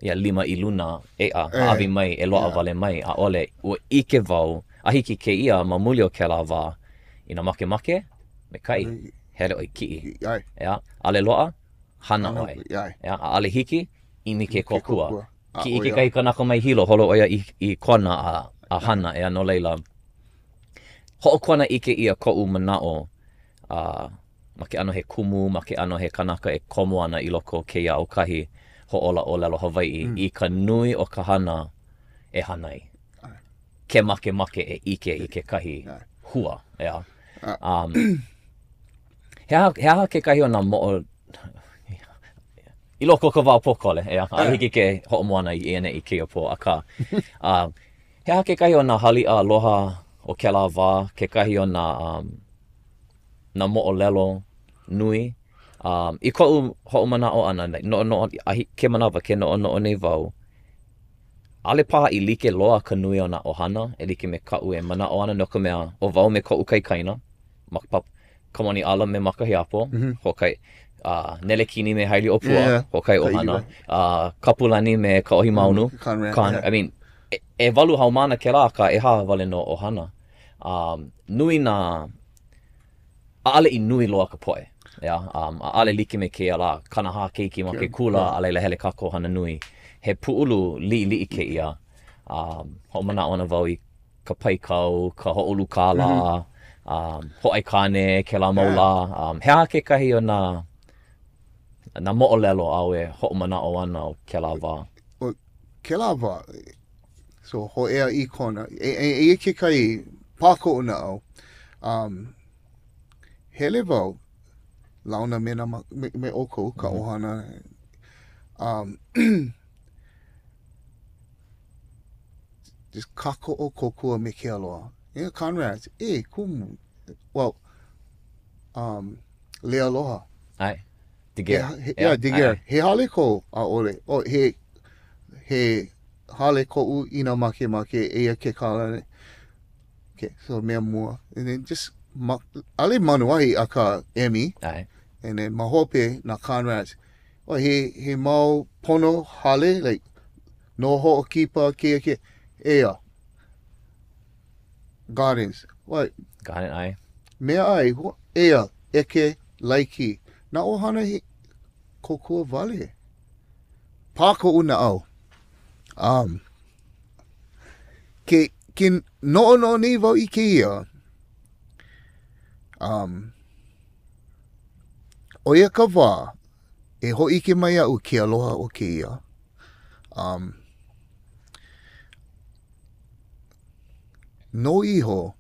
ia lima i luna, ʻeā, hāʻawi mai, e loaʻa wale mai, ʻaʻole, ua ʻike wau, a hiki kēia ma muli o kēlā wā, inā makemake, maikaʻi, hele ʻoe kiʻi. ʻEā, ʻaʻole loaʻa, hana ʻoe. ʻEā, ʻaʻole hiki, ʻimi ke kōkua. Kiʻi kekahi kanaka mai Hilo, holo ʻo ia i, i Kona a, a hana, ʻeā, no laila, hoʻokuanaʻike ʻia koʻu manaʻo, a, ma ke ʻano he kumu, ma ke ʻano he kanaka e komo ana i loko o kēia aukahi hoʻōla ʻōlelo Hawaiʻi mm. i ka nui o ka hana e hana ai. Ke makemake e ʻike i kekahi hua, ʻeā. Um, he aha, he aha kekahi o nā moʻo i loko o ka wā pōkole, ʻeā, ʻaʻole hiki ke hoʻomoana i ʻaneʻi kēia pō, akā, uh, he aha kekahi o nā haliʻa aloha o kēlā wā, kekahi o nā um, nā moʻolelo nui. Um, I koʻu hoʻomanaʻo ʻana, noʻonoʻo, a i kēia manawa ke noʻonoʻo nei wau, ʻaʻole paha i like loa ka nui o nā ʻohana e like me kaʻu e manaʻo ana no ka mea, ʻo wau me koʻu kaikaina, ma ka papa, Kamaniʻala me Makahiapo, mm -hmm. hoʻokahi, uh, Nelekini me Hailiʻōpua, yeah, hoʻokahi ʻohana, uh, Kapulani me Kaʻohi Maunu, mm, Conrad, Con, yeah. I mean, e, ʻewalu haumāna kēlā, akā ʻehā wale nō ʻohana. Um, nui nā ʻaʻole i nui loa ka poʻe, ʻeā, um, ʻaʻole like me kēia lā, 40 keiki ma ke kula, a laila hele kākou hana nui. He pūʻulu liʻiliʻi kēia, um, hoʻomanaʻo ana wau i ka paikau, ka hoʻoulu kālā, mm -hmm. um, hoʻāikāne, kēlā mau yeah. lā. Um, he aha kekahi o nā, nā moʻolelo āu e hoʻomanaʻo ana o kēlā wā? O kēlā wā, So, hōʻea i Kona. E, e, eia kekahi pā koʻu naʻau. Um, hele wau, launa me, nā, me, me ʻoukou, ka mm -hmm. ʻohana. Um, just kākoʻo kōkua me ke aloha. Yeah, Conrad, e, kumu. Well, um, Le Aloha. ʻAe. DeGear. He, he, yeah, DeGear. He hale kou, ʻaʻole. Oh, he, he hale koʻu inā makemake, eia ke kālā. Okay, so mea mua. And then just, ma, ʻaʻole manuahi akā emi. ʻAe. And then ma hope, na Conrads. Oh, he, he mau pono hale, like, no hoʻokipa, kēia, kēia. Eia. Gardens. What? Garden, ʻae. Meaʻai, eia, ʻeke, laiki. Nā ʻohana he kōkua wale. Pā koʻu naʻau. Um, ke, ke noʻonoʻo nei wau i kēia, um, ʻo ia ka wā e hōʻike mai iaʻu ke aloha o kēia. Um, noʻu iho,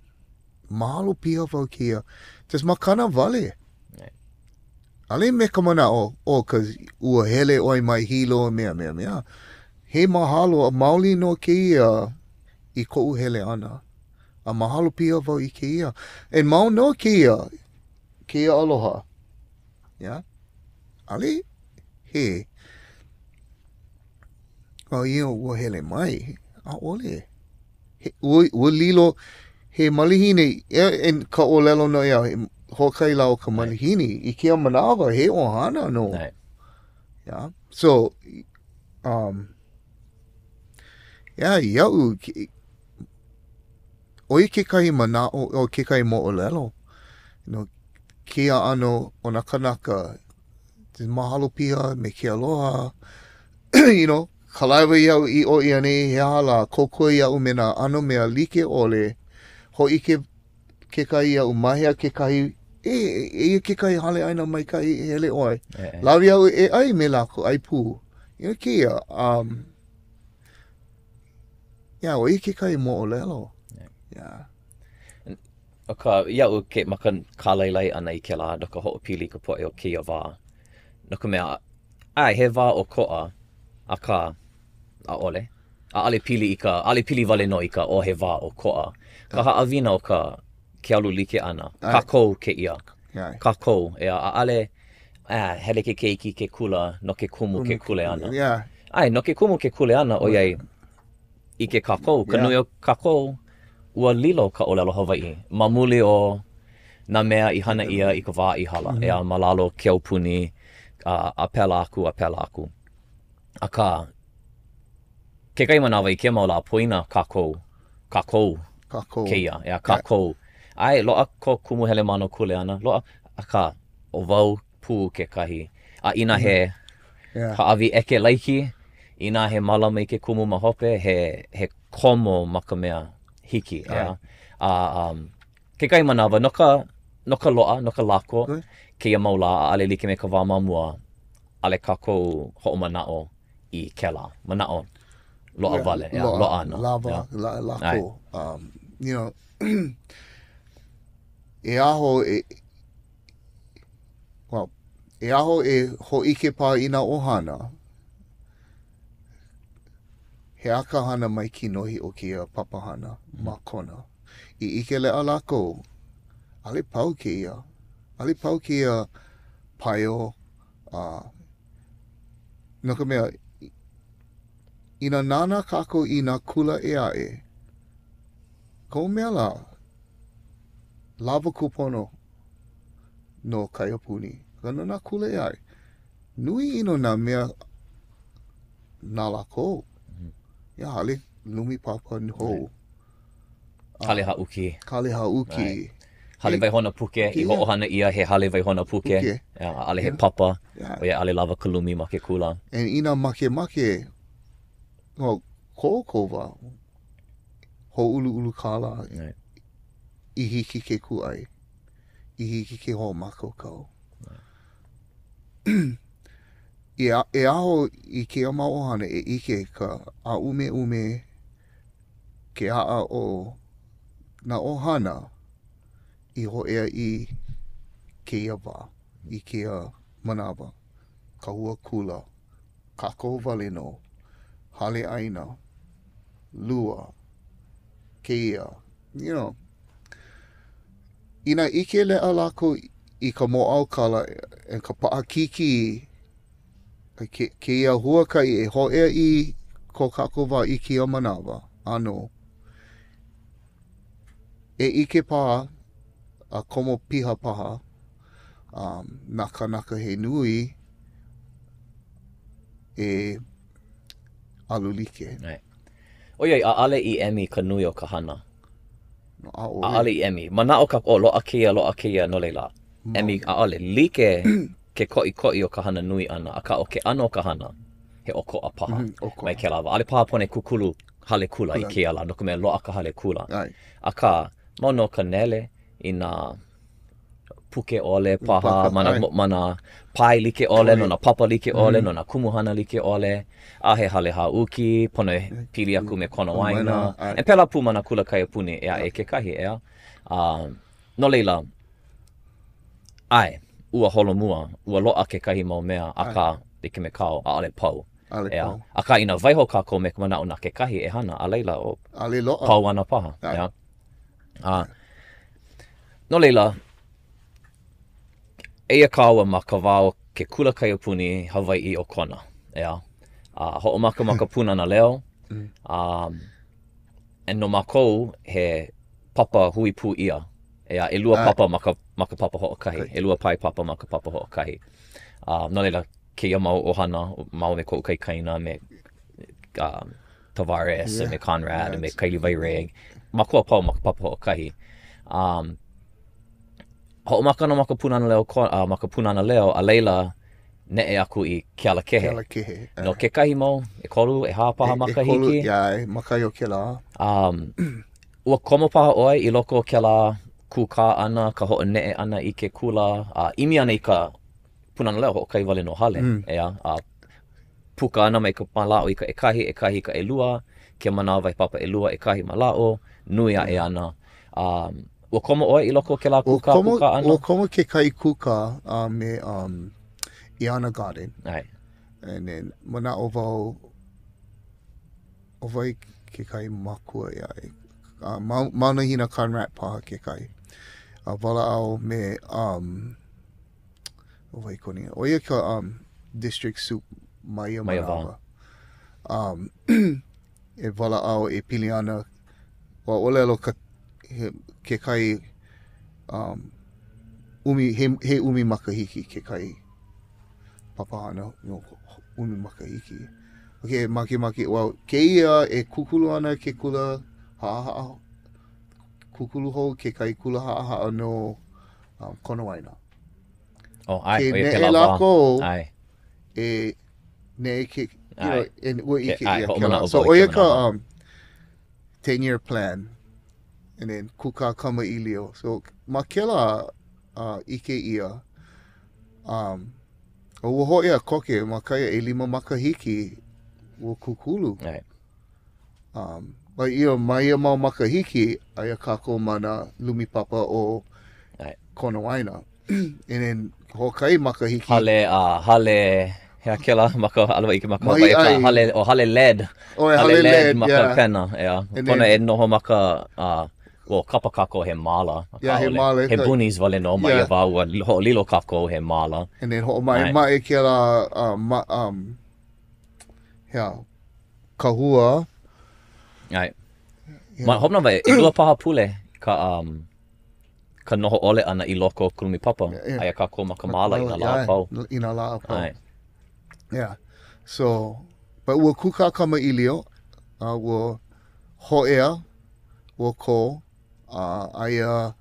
mahalo piha wau kēia. Just makana wale. ʻAʻole me ka manaʻo, oh, cause ua hele ʻoe mai Hilo, mea, mea, mea. He mahalo maoli nō kēia i koʻu hele ʻana. A mahalo piha wau i kēia. And mau nō kēia, kēia aloha. Yeah? ʻAʻole he, well, you know, ua hele mai. ʻAʻole. He, ua, ua lilo he malihini, e, e, ka ʻōlelo noʻeau, hoʻokahi lā o ka malihini, i kēia manawa, he ʻohana nō. Right. Yeah. So, um, yeah, iaʻu, ʻo ia kekahi manaʻo, ʻo kekahi moʻolelo, no kēia ʻano o nā kānaka, mahalo piha me ke aloha, you know, kalaiwa iaʻu i ʻō i ʻaneʻi, he aha lā, kōkua iaʻu me nā ʻano mea like ʻole, hōʻike kekahi iaʻu ma hea kekahi, e, eia kekahi hale ʻaina maikaʻi e hele ʻoe. Lawe iaʻu e ʻai me lākou, ʻai pū. You know, kēia, um, yeah, ʻo ia kekahi moʻolelo. Yeah. ʻO ka, iaʻu ke, ma ka kālailai ʻana i kēlā no ka hoʻopili i ka poʻe o kēia wā, no ka mea, ʻae, he wā ʻokoʻa, akā, ʻaʻole. ʻAʻole pili i ka, ʻaʻole pili wale nō i ka, oh, he wā ʻokoʻa. Ka haʻawina o ka, ke alu like ʻana. Kākou kēia. Kākou, ʻeā, ʻaʻole, ʻae, hele ke keiki i ke kula no ke kumu ke kuleana. ʻAe, no ke kumu ke kuleana, ʻoiai, ʻike kākou, ka nui o kākou, ua lilo ka ʻōlelo Hawaiʻi ma muli o nā mea i hana ʻia i ka wā i hala, ʻeā, ma lalo o ke aupuni, a, a pēlā aku, a pēlā aku. Akā, kekahi manawa i kēia mau lā, poina kākou, kākou, kākou. kēia, ʻeā, kākou. ʻAe, loaʻa ko kumu Helemano kuleana, loaʻa, akā, ʻo wau pū kekahi. A inā he yeah. hāʻawi ʻeke laiki, inā he mālama i ke kumu ma hope, he, he komo ma ka mea hiki, ʻeā. A um, kekahi manawa, no ka, no ka loaʻa, no ka lako, mm. kēia mau lā, ʻaʻole like me ka wā ma mua, ʻaʻole kākou hoʻomanaʻo i kēlā. Manaʻo, loaʻa yeah, wale, ʻeā, loaʻa ana. Lawa, yeah. la, lako. Um, you know, e aho e, well, e aho e hōʻike paha i nā ʻohana, he aha ka hana mai kinohi o kēia papahana ma Kona. I ʻike leʻa lākou, ʻaʻole pau kēia, ʻaʻole pau kēia paio, a no ka mea, inā nānā kākou i nā kula ʻē aʻe, kohu mea lā, lawa kūpono no ke aupuni. Akā no nā kula ʻē aʻe, nui ʻino nā mea na lākou. Yeah, hale lumi papa hou. Hale haʻuki. Hale haʻuki. Hale waihona puke, i hoʻohana ʻia he hale waihona puke. Puke. ʻAʻole he papa, Yeah. ʻoiai ʻaʻole lawa ka lumi ma ke kula. And inā makemake, well, ko ʻoukou wā, hōʻuluʻulu kālā Right. i hiki ke kūʻai, i hiki ke hoʻomākaukau. E, e aho i kēia mau ʻohana e ʻike ka ʻāʻumeʻume ke aʻa o nā ʻohana i hōʻea i kēia wā, i kēia manawa, kahua kula, kākou wale nō, hale ʻaina, lua, kēia, you know. Inā ʻike leʻa lākou i ka mōʻaukala and ka paʻakikī ke, kēia huakaʻi e hōʻea i ko kākou wā i kēia manawa, ʻānō, e ʻike paha a komo piha paha um, nā kānaka he nui e alu like. Right. ʻOiai, ʻaʻole i emi ka nui o ka hana. ʻAʻole. ʻAʻole i emi. Manaʻo kākou, oh, loaʻa kēia, loaʻa kēia, no laila, emi, ʻaʻole. Like ke koʻikoʻi o ka hana nui ʻana, akā ʻo ke ʻano o ka hana, he ʻokoʻa paha. Mm -hmm, ʻokoʻa. Mai kēlā wā. ʻAʻole paha pono e kūkulu hale kula i kēia lā, no ka mea, loaʻa ka hale kula. ʻAe. Akā, mau nō ka nele i nā. puke ʻole paha, ma nā, ma nā pae like ʻole, no nā papa like ʻole, no nā kumuhana like ʻole, a he hale hāʻuki, pono e pili aku me Konawaena. E pēlā pū ma nā kula kaiapuni ʻē aʻe kekahi, ʻeā? A, no laila, ʻae, ua holomua, ua loaʻa kekahi mau mea, akā, like me kāu, ʻaʻole pau. ʻAʻole pau. Akā, inā waiho kākou me ka manaʻo na kekahi e hana, a laila, oh, ʻaʻole loaʻa. Pau ana paha, ʻeā? A, no laila, eia kāua ma ka wā o ke kula kaiapuni Hawaiʻi o Kona, ʻeā? A hoʻomaka ma ka Pūnana Leo, a e no mākou, he papa hui pū ʻia, ʻeā, ʻelua papa ma ka, ma ka papa hoʻokahi, ʻelua pae papa ma ka papa hoʻokahi. A, no laila, kēia mau ʻohana, māua me koʻu kaikaina, me uh, Tavares, yeah. me Conrad, yeah, me Kailiwai Ray, mākou a pau ma ka papa hoʻokahi. Um, hoʻomaka nō ma ka Pūnana Leo, uh, ma ka Pūnana Leo, a laila, neʻe aku i Kealakehe. Kealakehe. No kekahi mau, ʻekolu, ʻehā paha e, makahiki. ʻEkolu, yeah, ma kai o kēlā. Um, ua komo paha ʻoe i loko o kēlā kūkā ʻana, ka hoʻoneʻe ʻana i ke kula, a ʻimi ana i ka Pūnana Leo hoʻokahi wale nō hale, mm. ʻeā, a puka ana mai ka mālaaʻo i ka ʻekahi, ʻekahi i ka ʻelua, ke manawa he papa ʻelua, ʻekahi mālaaʻo, nui aʻe mm. ana. Um, ua komo ʻoe i loko o kēlā kūkā, kūkā ʻana? Ua komo kekahi kūkā uh, me um, Iana Garden. ʻAe. And then, manaʻo wau, ʻo wai kekahi makua ʻē aʻe. Uh, Maunahina Conrad paha kekahi. Uh, walaʻau me um, ʻo wai kona inoa? ʻO ia ka um, district sup ma ia manawa. Um, e walaʻau e pili ana, ua ʻōlelo ka, he, kekahi um, ʻumi, he, he ʻumi makahiki kekahi papahana no ʻumi makahiki. Okay, makemake, well, kēia e kūkulu ana ke kula haʻahaʻa, kūkulu hou kekahi kula haʻahaʻa no um, Konawaena. Oh, ʻae, ke ʻo ia neʻe kēlā wā. lākou, ʻAe. e neʻe ke, you ʻAe. know, e, ua Ke, ʻike ʻae, ʻia kēlā. hoʻomanaʻo So, wau i ʻo ia ka ka manawa. um, 10 year plan and then kūkā kamaʻilio. So, ma kēlā uh, ʻike ʻia, um, ua hōʻea koke ma kai ʻelima makahiki ua kūkulu. ʻAe. Um, ma ia, ma ia mau makahiki, aia kākou ma nā lumi papa o ʻAe. Konawaena. And then, hoʻokahi makahiki. Hale, uh, hale, hea kēlā ma ka, ʻaʻole wau ʻike ma ka Mahi ka ʻai. hale, ʻo hale LED. Oh, e, hale LED, ma ka yeah. pena, ʻeā. And Pono then, e noho ma ka, uh, well, kapa kākou he māla. akā Yeah, he ʻaʻole. māla. He boonies wale nō ma ia Yeah. wā, ua hoʻolilo kākou he māla. And then ʻAe. hoʻomaʻemaʻe kēlā, uh, ma, um, hea, kahua. ʻAe. Ma hope nā ʻelua paha pule ka, um, ka noho ʻole ʻana i loko o ka lumi papa. Yeah, yeah. Aia kākou ma ka māla i nā lā a pau. I nā lā a pau. ʻAe. Yeah. So, but ua kūkā kamaʻilio, a ua hōʻea, ua kō, a aia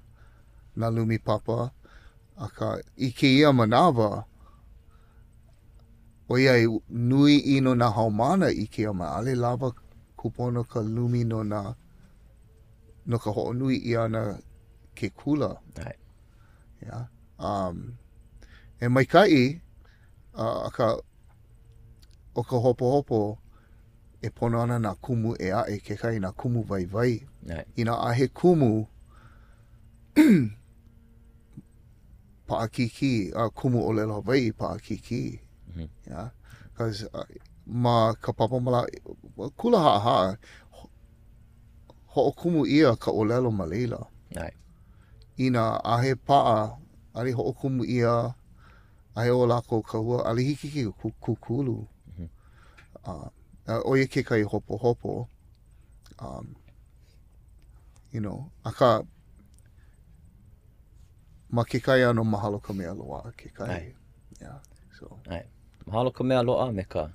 nā lumi papa, akā i kēia manawa, ʻOiai nui ʻino nā haumāna i kēia manawa, ʻaʻole lawa kūpono ka lumi no nā no ka hoʻonui ʻia ʻana ke kula. ʻAe. Yeah. Um, e maikaʻi, uh, akā, ʻo ka hopohopo, e pono ana nā kumu ʻē aʻe kekahi nā kumu waiwai. ʻAe. Inā ʻaʻahe kumu, paʻakikī, a kumu ʻōlelo Hawaiʻi paʻakikī. Mm -hmm. Yeah. Cause uh, ma ka papa mālaaʻo, kula haʻahaʻa, hoʻokumu ʻia ka ʻōlelo ma laila. ʻAe. Inā ʻaʻahe paʻa, ʻaʻole hoʻokumu ʻia, ʻaʻahe o lākou kahua, ʻaʻole hiki ke kūkulu. Mm -hmm. Uh, ʻo ia kekahi hopohopo. Um, you know, akā, ma kekahi ʻano mahalo ka mea loaʻa kekahi. ʻAe. Yeah, so. ʻAe. Mahalo ka mea loaʻa me ka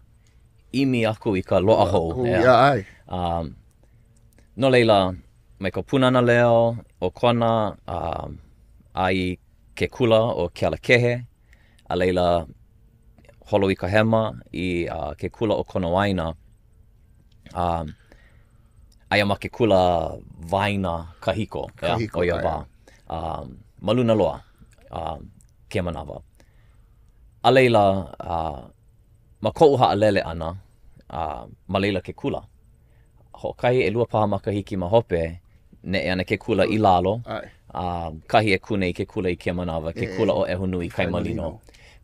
ʻimi aku i ka loaʻa hou. Oh, yeah, ʻae. Um, no laila, mai ka Pūnana Leo o Kona um, a i ke kula o Kealakehe, a laila holo i ka hema i uh, ke kula o Konawaena. Um, aia ma ke kula waena kahiko, kahiko ʻeā, o ia wā. Um, ma luna loa. uh, kēia manawa. A laila, uh, ma koʻu haʻalele ʻana, uh, ma laila ke kula. Hoʻokahi, ʻelua paha makahiki ma hope, neʻe ana ke kula i lalo, a kahi e kū nei ke kula i kēia manawa, ke kula ʻo ʻEhunui Kaimalino.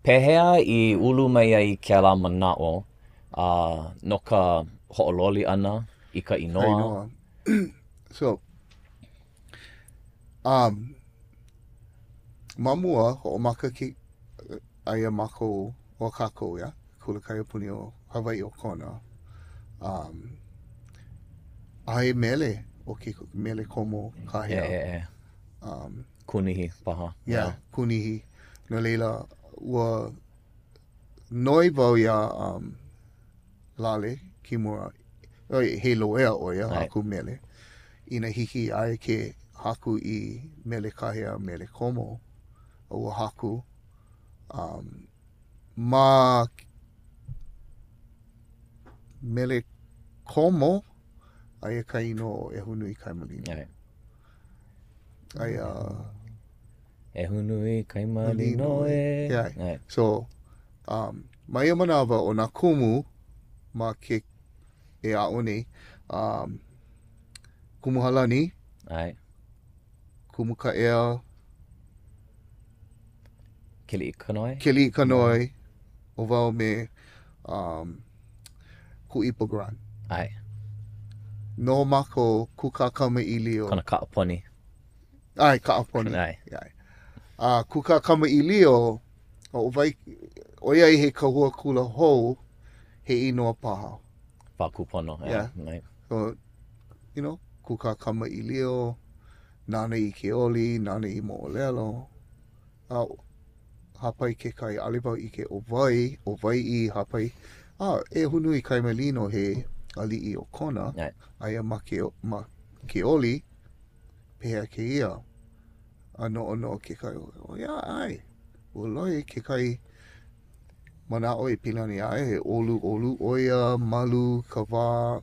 Pehea i ulu mai ai kēlā manaʻo a no ka hoʻololi ʻana i ka inoa? Ka inoa. So, um, ma mua, hoʻomaka ke, aia mākou, o kākou, yeah? Kula Kaiapuni o Hawaiʻi o Kona. Um, a he mele o ke mele komo kāhea. E, e, e. Um, kūnihi paha. Yeah, yeah. kūnihi. No laila, ua noi wau iā um, Lale Kimura, he loea ʻo ia, haku mele, inā hiki iā ia ke haku i mele kāhea mele komo, a ua haku. Um, ma mele komo, aia ka inoa o ʻEhunuikaimalino. Aia... ʻEhunuikaimalino e. Yeah. So, um, ma ia manawa o nā kumu ma ke e aʻo nei, um, Kumu Halani, ʻAe. Kumu Kaʻea, Keliʻikanoe? Keliʻikanoe, ʻo wau me um, Kuʻipo Grant. ʻAe. Noho mākou kūkā kamaʻilio. Kona kaʻaponi. ʻAe, kaʻaponi. ʻAe. ʻAe. A kūkā kamaʻilio, ʻo wai, ʻoiai he kahua kula hou, he inoa paha. Wā kūpono. Yeah. Yeah. So, you know, kūkā kamaʻilio, nānā i ke oli, nānā i moʻolelo. A hāpai kekahi, ʻaʻole wau ʻike ʻo wai, ʻo wai i hāpai, a ʻEhunuikaimalino he aliʻi o Kona, aia ma ke, ma ke oli, pehea kēia? A noʻonoʻo kekahi, ʻo ia, ʻae, ua lohe kekahi manaʻo e pili ana iā ia, he ʻoluʻolu ʻo ia, malu ka wā,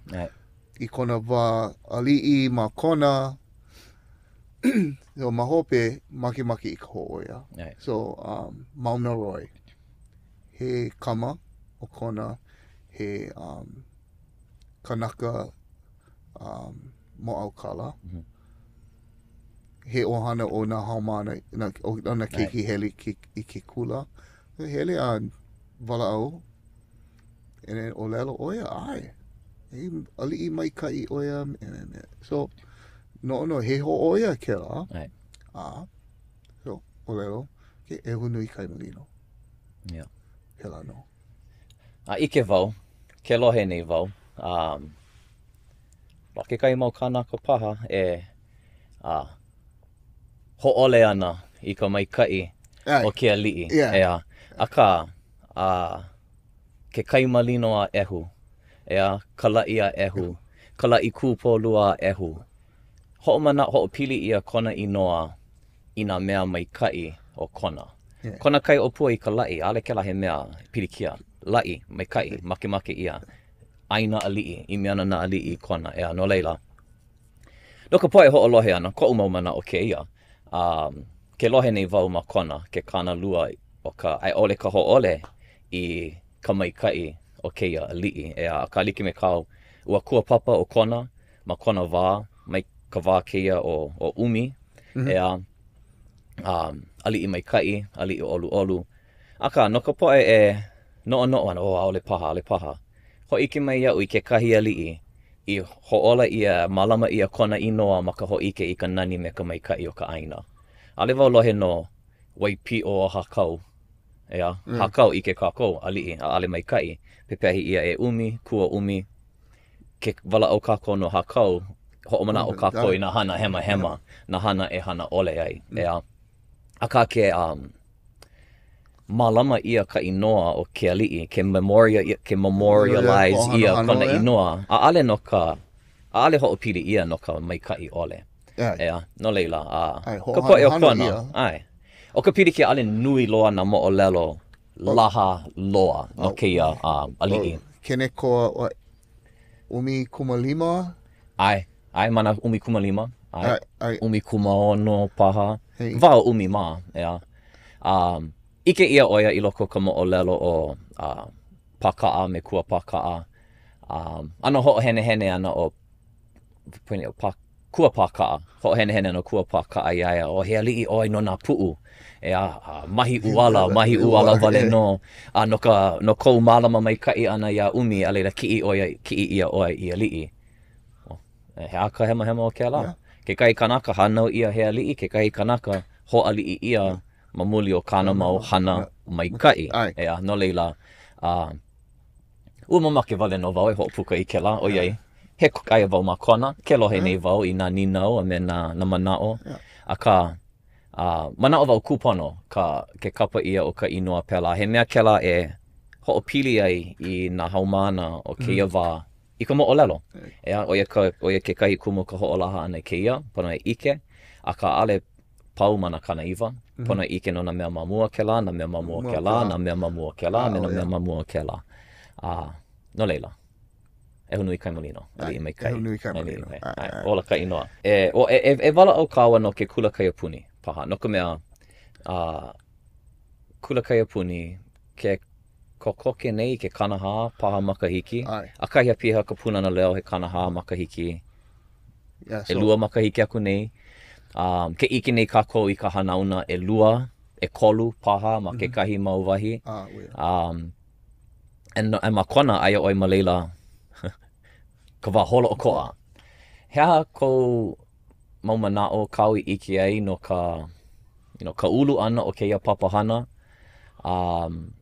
i kona wā aliʻi ma Kona, so ma hope, makemake i ka hōʻoia. So, um, Mauna Roy, he kama o Kona, he um, kanaka um, mōʻaukala. Mm -hmm. He ʻohana o nā haumāna, na, o, o nā keiki hele ke, i ke kula. Hele a walaʻau, and then ʻōlelo ʻo ia, ʻae, he aliʻi maikaʻi ʻo ia. So, noʻonoʻo, he hōʻoia kēlā. ʻAe. A, so, ʻōlelo, ke ʻEhunuikaimalino. Yeah. Pēlā nō. A ʻike wau, ke lohe nei wau, um, ma kekahi mau kānaka paha e uh, hōʻole ana i ka maikaʻi o ke aliʻi. Yeah. ʻEā. Akā, uh, ke kai malino a ʻEhu, ʻeā, ka laʻi a ʻEhu, ka laʻi kūpōlua a ʻEhu. Hoʻomanaʻo, hoʻopili ʻia kona inoa i nā mea maikaʻi o Kona. Yeah. Kona kai ʻōpua i ka laʻi, ʻaʻole kēlā he mea pilikia. Laʻi, maikaʻi, makemake ʻia. ʻĀina aliʻi, ʻimi ana nā aliʻi i Kona, ʻeā, no laila. No ka poʻe hoʻolohe ana, koʻu mau manaʻo kēia, um, ke lohe nei wau ma Kona, ke kānalua o ka, a i ʻole ka hōʻole i ka maikaʻi o kēia aliʻi, ʻeā, akā like me kāu, ua kuapapa ʻo Kona ma kona wā, mai ka wā kēia o, o ʻUmi, mm -hmm. ʻeā, um, aliʻi maikaʻi, aliʻi ʻoluʻolu. Akā, no ka poʻe e noʻonoʻo ana, oh, ʻaʻole paha, ʻaʻole paha. Hōʻike mai iaʻu i kekahi aliʻi i hoʻōla ʻia, mālama ʻia kona inoa ma ka hōʻike i ka nani me ka maikaʻi o ka ʻāina. ʻAʻole wau lohe no Waipiʻo a Hākau, ʻeā, mm. Hākau ʻike kākou, aliʻi, ʻaʻole maikaʻi, pepehi ʻia e ʻUmi, kū ʻo ʻUmi, ke walaʻau kākou no Hākau, hoʻomanaʻo kākou i nā hana hemahema, nā hana e hana ʻole ai, mm. ʻeā. Akā ke um, mālama ʻia ka inoa o ke aliʻi, ke memoria, ke memorialize ʻia kona inoa, ʻaʻole no ka, ʻaʻole hoʻopili ʻia no ka maikaʻi ʻole. ʻEā, no laila, a ka poʻe o Kona, ʻae. ʻO ka pilikia, ʻaʻole nui loa nā moʻolelo laha loa no kēia aliʻi. Kenekoa 15? ʻAe, ʻae, ma nā 15, ʻae, 16 paha, wā o ʻUmi mā, ʻeā. Um, ʻike ʻia ʻo ia i loko o ka moʻolelo o uh, Pākaʻa me Kūapākaʻa. Um, ʻano hoʻohenehene ana ʻo pa, Kūapākaʻa, hoʻohenehene ana ʻo Kūapākaʻa iā ia, ʻo he aliʻi ʻoe no nā puʻu, ʻeā, a mahi ʻuala, mahi ʻuala wale nō, a no ka, no kou mālama maikaʻi ʻana iā ʻUmi, a laila kiʻi ʻo ia, kiʻi ʻia ʻoe i aliʻi. He aha ka hemahema o kēlā? Yeah. Kekahi kanaka hānau ʻia he aliʻi, kekahi kanaka hōʻaliʻi ʻia ma muli o kāna mau hana maikaʻi. ʻEā, no laila, uh, ua mamake wale nō wau e hoʻopuka i kēlā, ʻoiai, he aia wau ma Kona, ke lohe nei wau i nā nīnau a me nā, nā manaʻo, akā, uh, manaʻo wau kūpono ka, ke kapa ʻia o ka inoa pēlā. He mea kēlā e hoʻopili ai i nā haumāna o kēia mm. wā i ka moʻolelo. ʻEā, ʻo ia ka, ʻo ia kekahi kumu ka hoʻolaha ʻana i kēia, pono e ʻike, akā ʻaʻole pau ma nā 90, mm -hmm. pono e ʻike no nā mea ma mua kēlā, nā mea ma mua kēlā, nā mea ma mua kēlā, me nā mea ma mua kēlā. A, no laila, ʻEhunuikaimalino, aliʻi maikaʻi. ʻEhunuikaimalino. Ola ka inoa. E, o, e, e, e walaʻau kāua no ke kula kaiapuni paha, no ka mea, uh, kula kaiapuni, ke kokoke nei i ke 40 paha makahiki. ʻAkahi a piha ka Pūnana Leo he 40 makahiki. Yeah, so... ʻElua makahiki aku nei. Um, ke ʻike nei kākou i ka hanauna ʻelua, ʻekolu paha ma mhm. kekahi mm -hmm. mau wahi. Ah, oh, yeah. Um, and, and ma Kona, aia ʻoe ma laila ka wā holoʻokoʻa. He aha kou mau manaʻo kāu i ʻike ai no ka, you know, ka ulu ʻana o kēia papahana, um,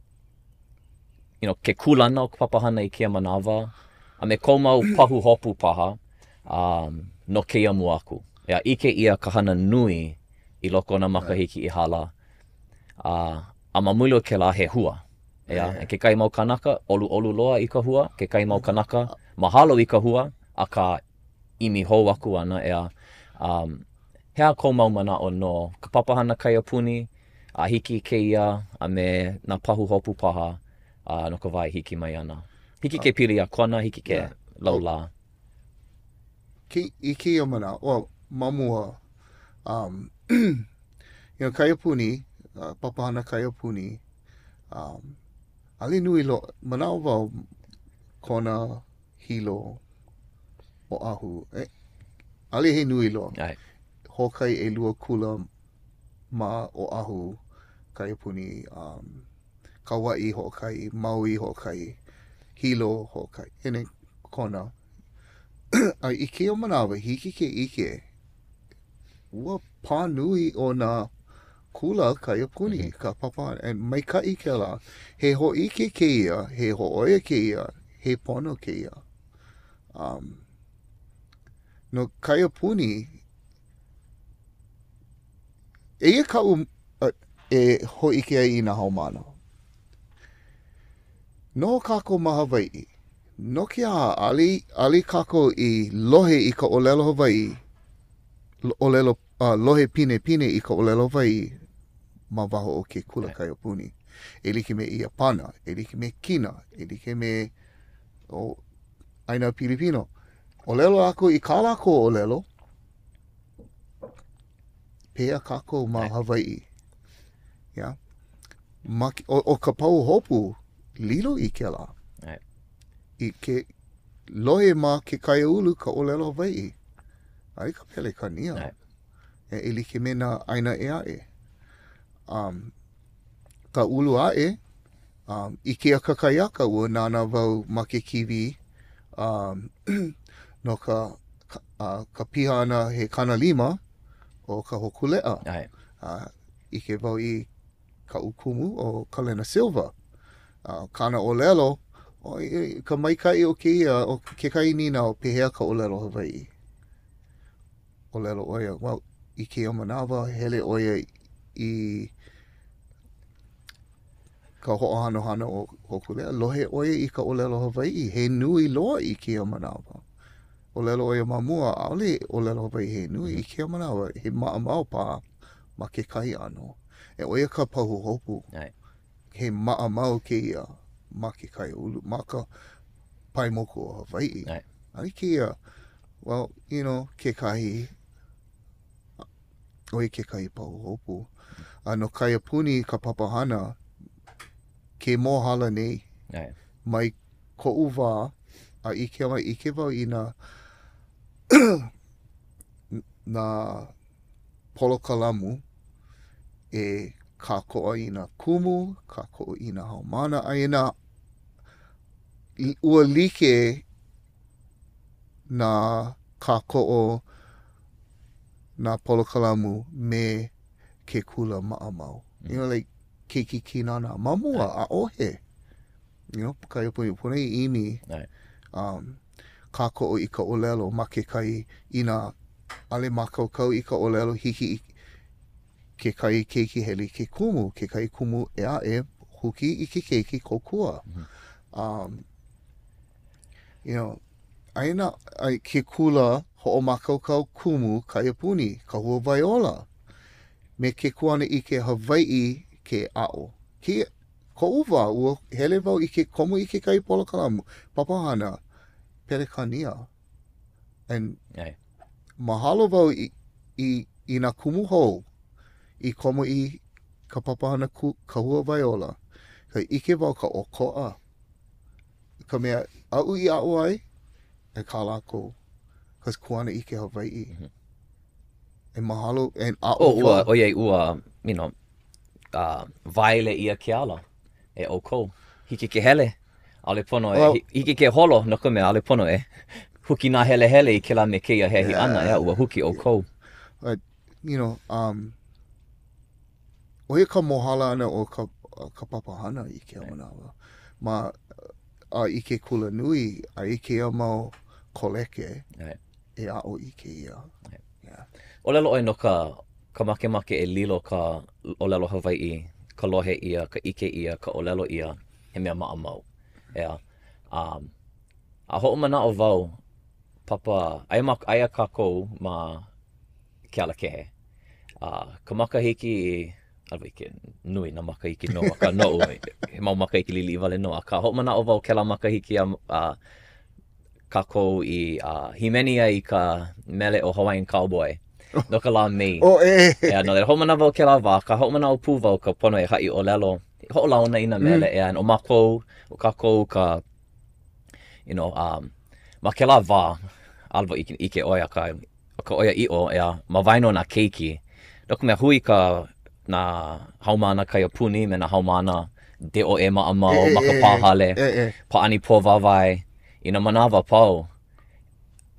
you know, ke kūlana o ka papahana i kēia manawa, a me kou mau pahuhopu paha um, no kēia mua aku. Ea, ʻike ʻia ka hana nui i loko o nā makahiki i hala, a, a ma muli o kēlā he hua. ʻEā, yeah. kekahi mau kānaka, ʻoluʻolu loa i ka hua, kekahi mau kānaka, mahalo i ka hua, akā ʻimi hou aku ana, ʻeā. Um, he aha kou mau manaʻo no ka papahana kaiapuni a hiki i kēia a me nā pahuhopu paha uh, no ka wā e hiki mai ana? Hiki ke pili iā Kona, hiki ke yeah. laulā. Ke, I kēia manawa, well, ma mua, um, you know, kaiapuni, uh, papahana kaiapuni, um, ʻaʻole nui loa, manaʻo wau Kona, Hilo, Oʻahu, e, ʻaʻole he nui loa. ʻAe. Hoʻokahi ʻelua kula ma Oʻahu, kaiapuni, um, Kauaʻi hoʻokahi, Maui hoʻokahi, Hilo hoʻokahi, and then Kona. A i kēia manawa, hiki ke ʻike, ua pā nui o nā kula kaiapuni, mm -hmm. ka papa, and maikaʻi kēlā. He hōʻike kēia, he hōʻoia kēia, he pono kēia. Um, no kaiapuni, eia kaʻu e hōʻike ai i nā haumāna. Noho kākou ma Hawaiʻi. No ke aha ʻaʻole, ʻaʻole kākou i lohe i ka ʻōlelo Hawaiʻi, ʻōlelo, uh, lohe pinepine i ka ʻōlelo Hawaiʻi ma waho o ke kula kaiapuni. E like me Iāpana, e like me Kina, e like me o ʻāina Pilipino. ʻŌlelo lākou i kā lākou ʻōlelo, pehea kākou ma Hawaiʻi. Yeah. Ma, o, o ka pahuhopu, lilo i kēlā. I ke lohe ma ke kaiāulu ka ʻōlelo Hawaiʻi. ʻAʻole ka Pelekania. E, e like me nā ʻāina ʻē aʻe. Um, ka ulu aʻe, um, i kēia kakahiaka, ua nānā wau ma ke kīwī um, no ka, ka, uh, ka piha ʻana he 50 o ka Hōkūleʻa. Uh, ʻike wau i kaʻu kumu ʻo Kalena Silva. Uh, kāna ʻōlelo, ʻo ka maikaʻi o kēia, o kekahi nīnau, pehea ka ʻōlelo Hawaiʻi? ʻōlelo ʻo ia, well, i kēia manawa, hele ʻo ia i ka hoʻohanohano o Hōkūleʻa, lohe ʻo ia i ka ʻōlelo Hawaiʻi, he nui loa i kēia manawa. ʻŌlelo ʻo ia ma mua, ʻaʻole ʻōlelo Hawaiʻi he nui, i kēia manawa, he maʻamau paha ma kekahi ʻano. E ʻo ia ka pahuhopu. He maʻamau kēia ma ke kaiāulu, ma ka pae moku o Hawaiʻi. ʻAʻole kēia, well, you know, kekahi, ʻo ia kekahi pahuhopu. A no Kaiapuni ka papahana, ke mōhala nei. ʻAe. Mai koʻu wā a i kēia wā, ʻike wau i nā nā polokalamu e kākoʻo i nā kumu, kākoʻo i nā haumāna, a i nā ua like nā kākoʻo nā polokalamu me ke kula maʻamau. You know, like, keiki kīnānā. Ma mua, ʻaʻohe. You know, Kaiapuni pono e ʻimi um, kākoʻo i ka ʻōlelo ma kekahi, inā ʻaʻole mākaukau i ka ʻōlelo, hiki i kekahi keiki hele i ke kumu, kekahi kumu ʻē aʻe, huki i ke keiki kōkua. Mm -hmm. Um, you know, aia nā, ai, ke kula hoʻomākaukau kumu kaiapuni, Kahuawaiola, me ke kuanaʻike Hawaiʻi ke aʻo. Ke, koʻu wā, ua hele wau i ke komo i kekahi polokalamu papahana Pelekānia. And ʻAe. mahalo wau i, i, i nā kumu hou i komo i ka papahana ku, Kahuawaiola. Ka ʻike wau ka ʻokoʻa. Ka mea aʻu i aʻo ai, e kā lākou, cause kuanaʻike Hawaiʻi. Mm -hmm. E mahalo, e aʻo oh, ua, ʻoiai ua, you know, uh, waele ʻia ke ala e ʻoukou. Hiki ke hele, ʻaʻole pono e, well, hiki ke holo no ka mea, ʻaʻole pono e huki nāhelehele i kēlā me kēia hehi ʻana, yeah. ua huki ʻoukou. But, you know, um, ʻo ia ka mōhala ʻana o ka, ka papahana i kēia manawa. Ma, a i ke kula nui, a i kēia mau koleke right. e aʻo i kēia. Right. Yeah. ʻŌlelo ʻoe no ka, ka makemake e lilo ka ʻōlelo Hawaiʻi, ka lohe ʻia, ka ʻike ʻia, ka ʻōlelo ʻia, he mea maʻamau. ʻEā. Um, a hoʻomanaʻo wau, papa, aia, ma, aia kākou ma Kealakehe. A ka makahiki, ʻaʻole ʻike, nui nā makahiki nō, akā noʻu, he mau makahiki liʻiliʻi wale nō, akā hoʻomanaʻo wau kēlā makahiki a, a kākou i uh, hīmeni ai i ka mele ʻo Hawaiian Cowboy no ka lā Mei. Oh, e. ʻEā, no laila, hoʻomanaʻo wau kēlā wā, akā hoʻomanaʻo pū wau ka pono e haʻi ʻōlelo, hoʻolauna i nā mele, mm. ʻeā, ʻo mākou, ʻo kākou ka, you know, um, ma kēlā wā, ʻaʻole wau ʻike, ʻike ʻoe, akā, ʻo ka ʻoiaʻiʻo, ʻeā, ma waena o nā keiki, no ka mea, hui ka, nā haumāna kaiapuni me nā haumāna DOE maʻamau ma ka pā hale, pāʻani pō wāwae, i nā manawa a pau.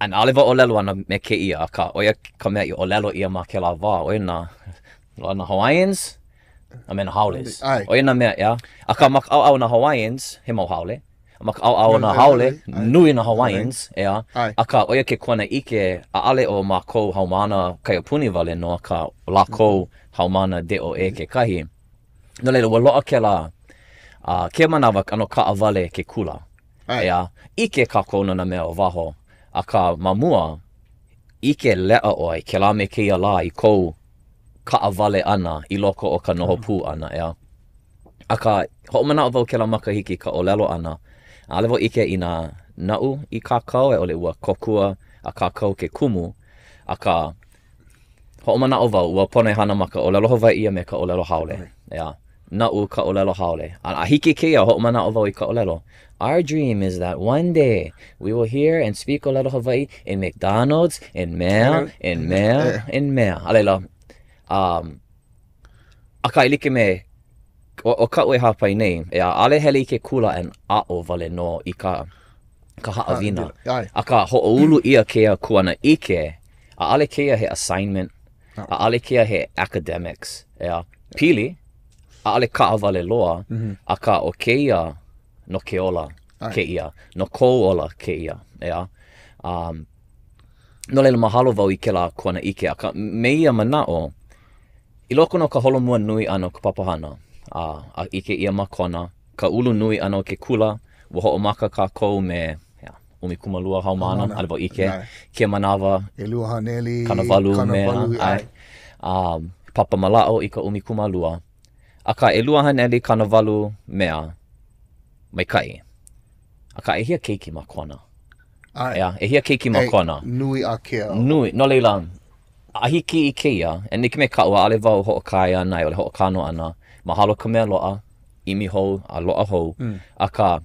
And ʻaʻole wau ʻōlelo ana me kēia, akā, ʻo ia ka mea i ʻōlelo ʻia ma kēlā wā, ʻo ia nā, nā Hawaiians a me nā Haoles. ʻO ia nā mea, ʻeā. Akā, ma ka ʻaoʻao o nā Hawaiians, he mau haole. Ma ka ʻaoʻao o nā haole, nui nā Hawaiians, ʻeā. Akā, ʻo ia ke kuanaʻike, ʻaʻole ʻo mākou haumāna kaiapuni wale nō, akā, ʻo lākou haumāna DOE kekahi. No laila, ua loaʻa kēlā, a kēia manawa, ʻano kaʻawale ke kula, ʻeā. ʻIke kākou no nā mea o waho, akā, ma mua, ʻike leʻa ʻoe i kēlā me kēia lā i kou kaʻawale ʻana i loko o ka noho pū ʻana, ʻeā. Akā, hoʻomanaʻo wau kēlā makahiki ka ʻōlelo ʻana, ʻaʻole wau ʻike inā naʻu i kākau a i ʻole ua kōkua a kākau ke kumu, akā, hoʻomanaʻo wau, ua pono e hana ma ka ʻōlelo Hawaiʻi a me ka ʻōlelo haole, ʻeā. Naʻu ka ʻōlelo haole. A, a hiki kēia, hoʻomanaʻo wau i ka ʻōlelo, Our dream is that one day we will hear and speak ʻōlelo Hawaiʻi in McDonald's, in mea, in mea, in mea. A laila, um, Akā, e like me ʻo kaʻu e hāpai nei, ʻeā, ʻaʻole hele i ke kula and aʻo wale nō i ka ka haʻawina. Akā, hoʻoulu ʻia kēia kuanaʻike, ʻaʻole kēia he assignment, ʻaʻole kēia he academics, ʻeā. Pili, ʻaʻole kaʻawale loa, akā ʻo kēia no ke ola kēia, no kou ola kēia, ʻeā. Um, no laila, mahalo wau i kēlā kuanaʻike, akā, me ia manaʻo, I loko nō o ka holomua nui ʻana o ka papahana, a, a ʻike ʻia ma Kona, ka ulu nui ʻana o ke kula, ua hoʻomaka kākou me, ʻeā, 12 haumāna, ʻaʻole wau ʻike, kēia manawa, 200, 80 mea, ʻae, a, papa mālaaʻo i ka 12. Akā, 280 mea maikaʻi. Akā, ʻehia keiki ma Kona? ʻAe. ʻEā, ʻehia keiki ma Kona? Nui ākea. Nui, no laila. A hiki i kēia, e like me kaʻu, ʻaʻole wau hoʻokae ana a i ʻole hoʻokano ana, mahalo ka mea loaʻa, ʻimi hou a loaʻa hou. Mm. Akā,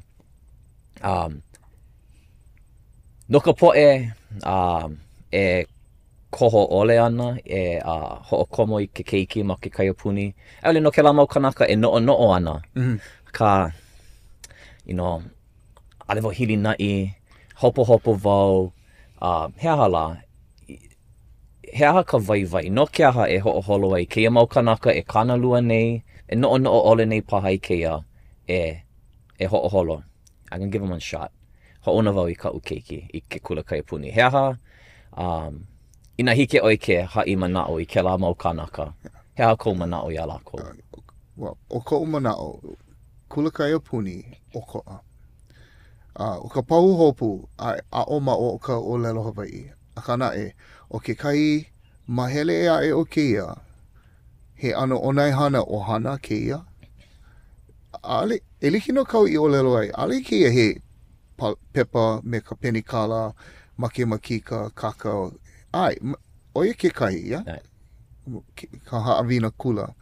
um, no ka poʻe um, e koho ʻole ana e uh, hoʻokomo i ke keiki ma ke kaiapuni, ʻaʻole no kēlā mau kanaka e noʻonoʻo ana, mm. akā, you know, ʻaʻole wau hilinaʻi, hopohopo wau, uh, he aha lā, he aha ka waiwai? No ke aha e hoʻoholo ai kēia mau kanaka e kānalua nei, e noʻonoʻo ʻole nei paha i kēia, e, e hoʻoholo? I'm gonna give him one shot. Hoʻouna wau i kaʻu keiki i ke kula kaiapuni. He aha, um, inā hiki iā ʻoe ke haʻi manaʻo i kēlā mau kānaka, he aha kou manaʻo iā lākou? Well, ʻo koʻu manaʻo, kula kaiapuni ʻokoʻa. A ʻo ka pahuhopu, a aʻo ma o ka ʻōlelo Hawaiʻi. Akā naʻe, ʻo kekahi māhele ʻē aʻe o kēia, he ʻano ʻōnaehana ʻohana kēia. ʻAʻole, e like nō kāu i ʻōlelo ai, ʻaʻole kēia he pepa me ka penikala, makemakika, kākau. ʻAe, ʻo ia kekahi, yeah? Ka haʻawina kula,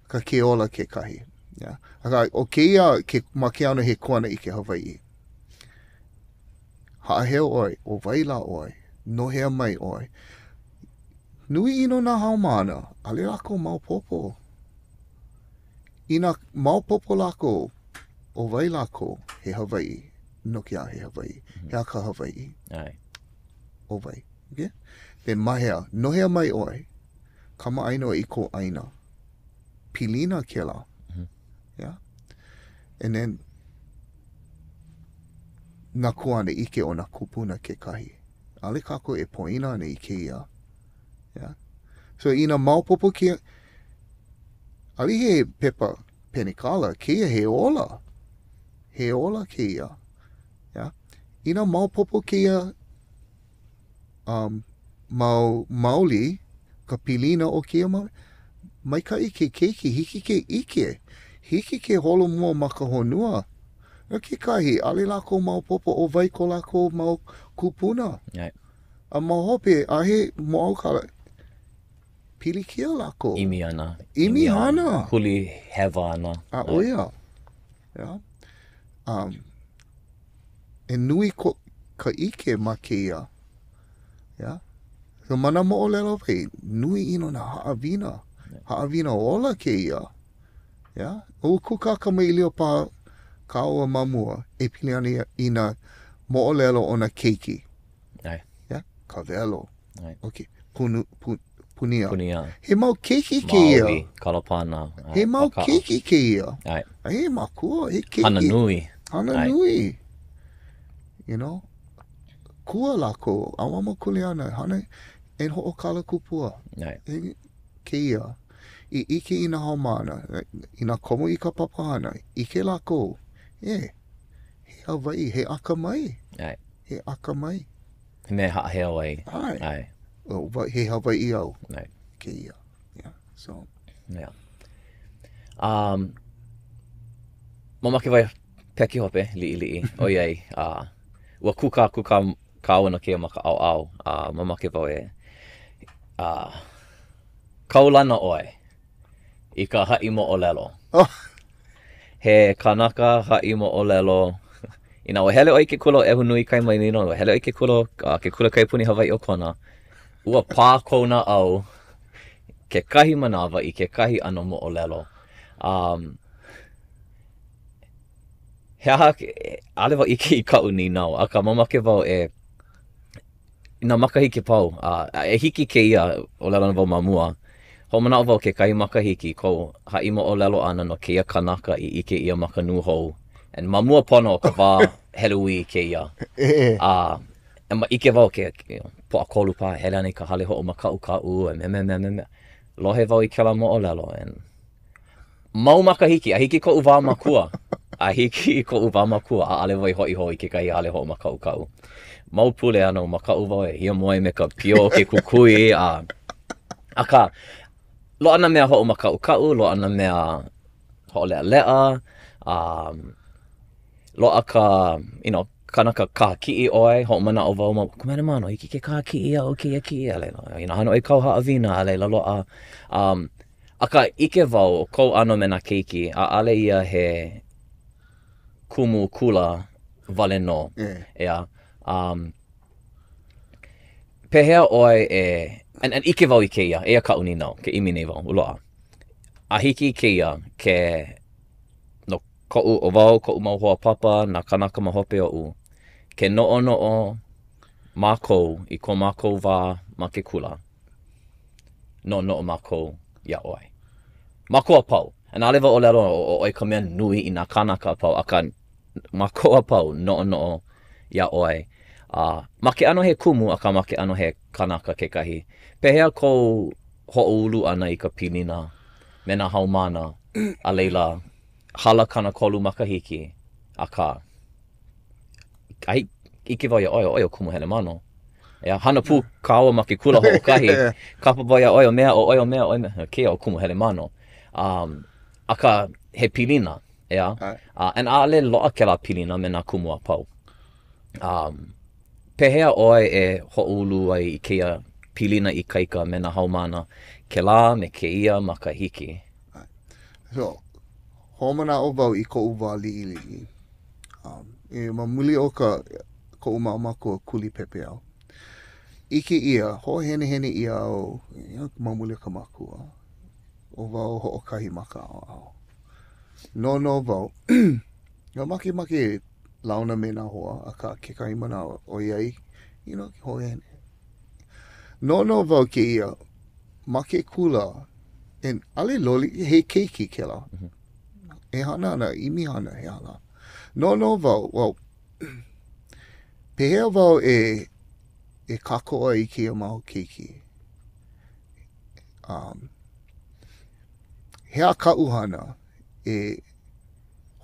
ka ke ola kekahi. Yeah. Akā, ʻo kēia ke, ma ke ʻano he kuanaʻike Hawaiʻi. Haʻaheo ʻoe, ʻo wai lā ʻoe, no hea mai ʻoe. Nui ʻino nā haumāna, ʻaʻole lākou maopopo. Inā maopopo lākou, ʻo wai lākou, he Hawaiʻi, no ke aha he Hawaiʻi, he aha ka Hawaiʻi, ʻo wai. Okay? Then ma hea, no hea mai ʻoe, kamaʻāina ʻoe i kou ʻāina. Pilina kēlā. Mm -hmm. Yeah? And then, nā kuanaʻike o nā kūpuna kekahi. ʻAʻole kākou e poina ana i kēia. Yeah? So, inā maopopo kēia, ʻaʻole he pepa penikala, kēia he ola. He ola kēia. Yeah? Inā maopopo kēia um, mau mauli, ka pilina o kēia mau, maikaʻi ke keiki, hiki ke ʻike, hiki ke holomua ma ka honua. No kekahi, ʻaʻole lākou maopopo ʻo wai ko lākou mau kūpuna. Right. A ma hope, ʻaʻohe mōʻaukala, pilikia lākou. ʻImi ana. ʻImi ana. Huli hewa ana. A ʻo ia. Yeah. Um, e nui ko, ka ʻike ma kēia. Yeah. So ma nā moʻolelo wai, nui ʻino nā haʻawina. Haʻawina ola kēia. Yeah. Ua kūkā kamaʻilio paha kāua ma mua e pili ana i nā moʻolelo o nā keiki. ʻAe. Yeah. Kawelo. ʻAe. Okay. Punu, pu, Punia. Punia. He mau keiki kēia. Maui, Kalapana. ʻAe, He mau Pākaʻa. keiki kēia. ʻAe. A he makua, he keiki. Hana nui. Hana ʻAe. nui. You know? Kua lākou, ʻauamo kuleana, hana e hoʻokalakupua. ʻAe. E, kēia. I ʻike i nā haumāna, inā komo i ka papahana, ʻike lākou, e, he Hawaiʻi, he akamai. ʻAe. He akamai. He mea e haʻaheo ai. ʻAe. ʻAe. Oh, he Hawaiʻi au. ʻAe. Kēia. Yeah. So. Yeah. Um, mamake wau e peki hope, liʻiliʻi, ʻoiai, uh, ua kūkākūkā kāua no kēia ma ka ʻaoʻao, a uh, mamake wau e uh, kaulana ʻoe i ka haʻi moʻolelo. Oh. He kanaka haʻi moʻolelo. Inā ua hele ʻoe i ke kula o ʻEhunuikaimalino, ua hele ʻoe i ke kula, uh, ke kula kaiapuni Hawaiʻi o Kona, ua pā kou naʻau kekahi manawa i kekahi ʻano moʻolelo. Um, he aha, ʻaʻole wau ʻike i kaʻu nīnau, akā mamake wau e i nā makahiki a pau, a e hiki kēia, ʻōlelo ana wau ma mua, hoʻomanaʻo wau kekahi makahiki kou haʻi moʻolelo ʻana no kēia kanaka i ʻike ʻia ma ka nūhou, and ma mua pono o ka wā Helawī kēia. A e ma ʻike wau ke Pōʻakolu paha, hele ana i ka hale hoʻomākaʻukaʻu, e mea mea mea mea. Lohe wau i kēlā moʻolelo, and mau makahiki, a hiki i koʻu wā makua, a hiki i koʻu wā makua, ʻaʻole wau i hoʻi hou i kekahi hale hoʻomākaʻukaʻu. Mau pule ana, makaʻu wau e hiamoe me ka pio o ke kukui, a akā, loaʻa nā mea hoʻomākaʻukaʻu, loaʻa nā mea hoʻoleʻaleʻa, a loaʻa ka, you know, Kanaka kahakiʻi ʻoe, hoʻomanaʻo wau ma Kumu Helemano, hiki ke kahakiʻi iaʻu kēia kiʻi, a laila, inā hana ʻoe i kāu haʻawina, a laila loaʻa. Um, akā, ʻike wau, ʻo kou ʻano me nā keiki, ʻaʻale ia he kumu kula wale nō. ʻEā. Um, pehea ʻoe e, and, and ʻike wau i kēia, eia kaʻu nīnau, ke ʻimi nei wau, loaʻa. A hiki i kēia ke, no koʻu, ʻo wau, koʻu mau hoa papa, nā kānaka ma hope oʻu, ke noʻonoʻo mākou i ko mākou wā ma ke kula, noʻonoʻo mākou iā ʻoe. Mākou a pau. And ʻaʻole wau ʻōlelo ʻo ʻoe ka mea nui i nā kānaka a pau, akā mākou a pau noʻonoʻo iā ʻoe. A ma ke ʻano he kumu, akā ma ke ʻano he kanaka kekahi. Pehea kou hoʻoulu ʻana i ka pilina me nā haumāna, a laila, hala 30 makahiki, akā, a ʻike wau iā ʻoe, ʻo ʻoe ʻo Kumu Helemano. ʻEā, hana pū kāua ma ke kula hoʻokahi, kapa wau iā ʻoe ʻo mea, ʻo ʻoe ʻo mea, ʻo ʻoe mea, kēia ʻo Kumu Helemano. Um, akā, he pilina, ʻeā? Uh, and ʻaʻole loaʻa kēlā pilina me nā kumu a pau. Um, pehea ʻoe e hoʻoulu ai i kēia pilina ikaika me nā haumāna kēlā me kēia makahiki? So, hoʻomanaʻo wau i koʻu wā liʻiliʻi. Um, e, ma muli o ka koʻu mau mākua kuli pepeiao. ʻIke ʻia, hoʻohenehene ʻia au ma muli o ka makua. ʻO wau hoʻokahi ma ka ʻaoʻao. Noʻonoʻo wau, ua makemake launa me nā hoa, akā kekahi manawa ʻoiai, you know, hoʻohene. Noʻonoʻo wau kēia, ma ke kula, and ʻaʻole loli, he keiki kēlā. Mm -hmm. E hana ana, ʻimi hana, he ala. Noʻonoʻo wau, well, pehea wau e, e kākoʻo ai i kēia mau keiki? Um, he aha kaʻu hana e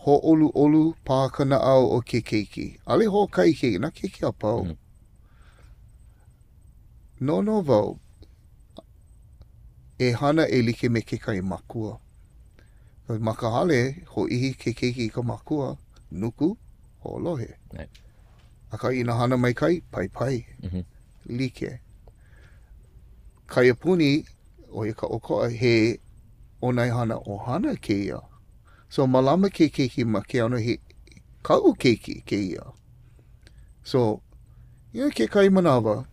hōʻoluʻolu paha ka naʻau o ke keiki. ʻAʻole hoʻokahi keiki, nā keiki a pau. Mm. Noʻonoʻo wau e hana e like me kekahi makua. Ma ka hale, hōʻihi ke keiki i ka makua, nuku, hoʻolohe. Right. Akā, inā hana maikaʻi, paipai. Mm -hmm. Like. Kaiapuni, ʻo ia ka ʻokoʻa, he ʻōnaehana ʻohana kēia. So, mālama ke keiki ma ke ʻano he kaʻu keiki kēia. So, you know, kekahi manawa,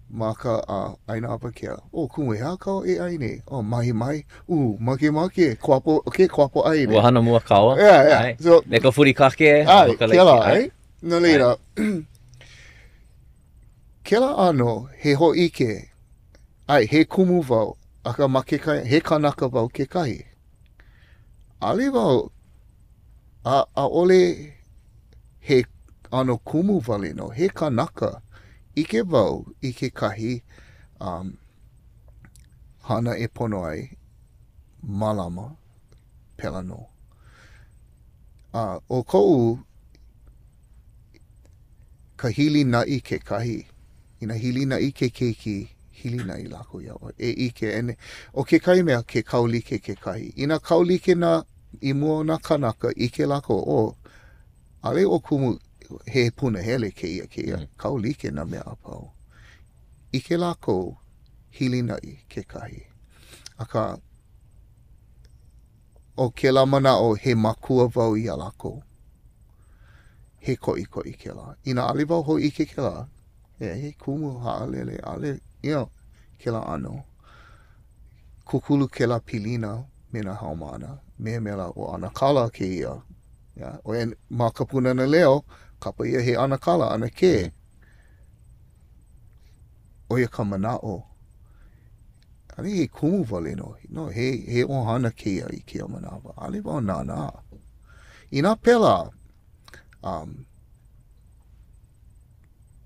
ma ka uh, ʻaina awakea, oh, kumu, he aha kāu e ʻai nei? Oh, mahimahi, uh, makemake, kuapo, okay, kuapo ʻai nei. Ua hana mua kāua. Yeah, yeah. So, me ka furikake. ʻAe, kēlā, ʻae. No laila, kēlā ʻano, he hōʻike, ʻae, he kumu wau, akā ma kekahi, he kanaka wau kekahi. ʻAʻole wau, a, ʻaʻole he ʻano kumu wale nō, he kanaka. ʻIke wau i kekahi um, hana e pono ai, mālama, pēlā nō. A ʻo koʻu ka hilinaʻi kekahi, inā hilinaʻi ke keiki, hilinaʻi lākou iā ʻoe, e ʻike, and ʻo kekahi mea, ke kaulike kekahi. Inā kaulike nā i mua o nā kānaka, ʻike lākou, oh, ʻaʻole ʻo kumu he punahele kēia, kēia, mm. kaulike nā mea a pau. ʻIke lākou, hilinaʻi kekahi. Akā, ʻo kēlā manaʻo he makua wau iā lākou. He koʻikoʻi kēlā. Inā ʻaʻole wau hōʻike kēlā, e, he kumu haʻalele, ʻaʻole, you know, kēlā ʻano. Kūkulu kēlā pilina me nā haumāna, me he mea lā, ʻo ʻanakala kēia. Yeah. ʻO en, ma ka Pūnana Leo, kapa ʻia he ʻanakala, ʻanakē. Mm. ʻO ia ka manaʻo. ʻAʻole he kumu wale nō. No, he, he ʻohana kēia i kēia manawa. ʻAʻole wau nānā. Inā pēlā, um,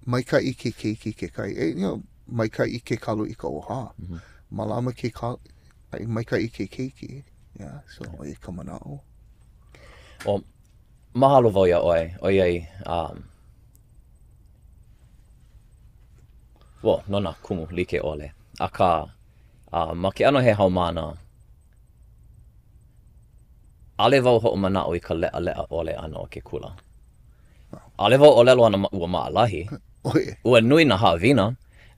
maikaʻi ke keiki kekahi, e, you know, maikaʻi ke kalo i ka ʻohā. Mm -hmm. Mālama ke kalo, maikaʻi ke keiki. Yeah, so ʻo ia ka manaʻo. Well, mahalo wau iā ʻoe, ʻoiai, um, Well, no nā kumu like ʻole. Akā, uh, ma ke ʻano he haumāna, ʻaʻole wau hoʻomanaʻo i ka leʻaleʻa ʻole ʻana o ke kula. ʻAʻole wau ʻōlelo ana ua maʻalahi. Ua nui nā haʻawina,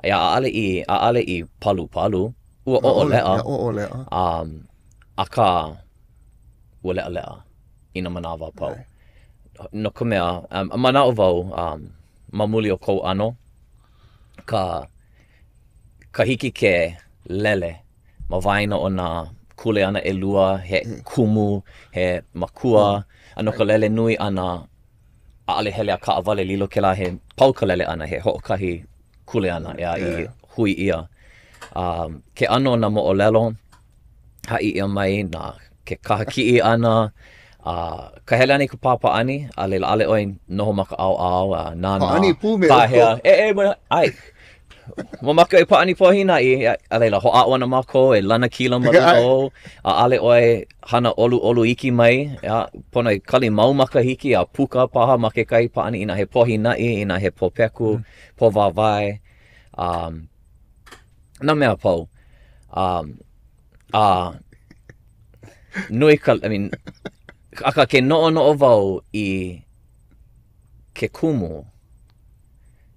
a ʻaʻole i, ʻaʻole i palupalu, ua ʻoʻoleʻa. ʻOʻoleʻa. Um, akā, ua leʻaleʻa i nā manawa a pau. No ka mea, um, manaʻo wau, um, ma muli o kou ʻano, ka, ka hiki ke lele ma waena o nā kuleana ʻelua, he kumu, he makua, a no ka lele nui ʻana, ʻaʻole hele a kaʻawale, lilo kēlā he pau ka lele ʻana, he hoʻokahi kuleana ʻeā i hui ʻia. Um, ke ʻano o nā moʻolelo, haʻi ʻia mai nā ke kahakiʻi ʻana, a ka hele ʻana i ka pā pāʻani, a laila ʻaʻole ʻoe noho ma ka ʻaoʻao a nānā. Pāʻani pū me ʻoukou. E, e, ʻae. Mamake e pāʻani pōhinaʻi, a laila hoʻāʻo ana mākou e lanakila ma luna ou, ʻaʻole ʻoe hana ʻoluʻolu iki mai, a pono e kali mau makahiki a puka paha ma kekahi pāʻani inā he pōhinaʻi, inā he pōpeku, pō wāwae, um, nā mea a pau. Um, a nui ka, I mean, akā ke noʻonoʻo wau i ke kumu,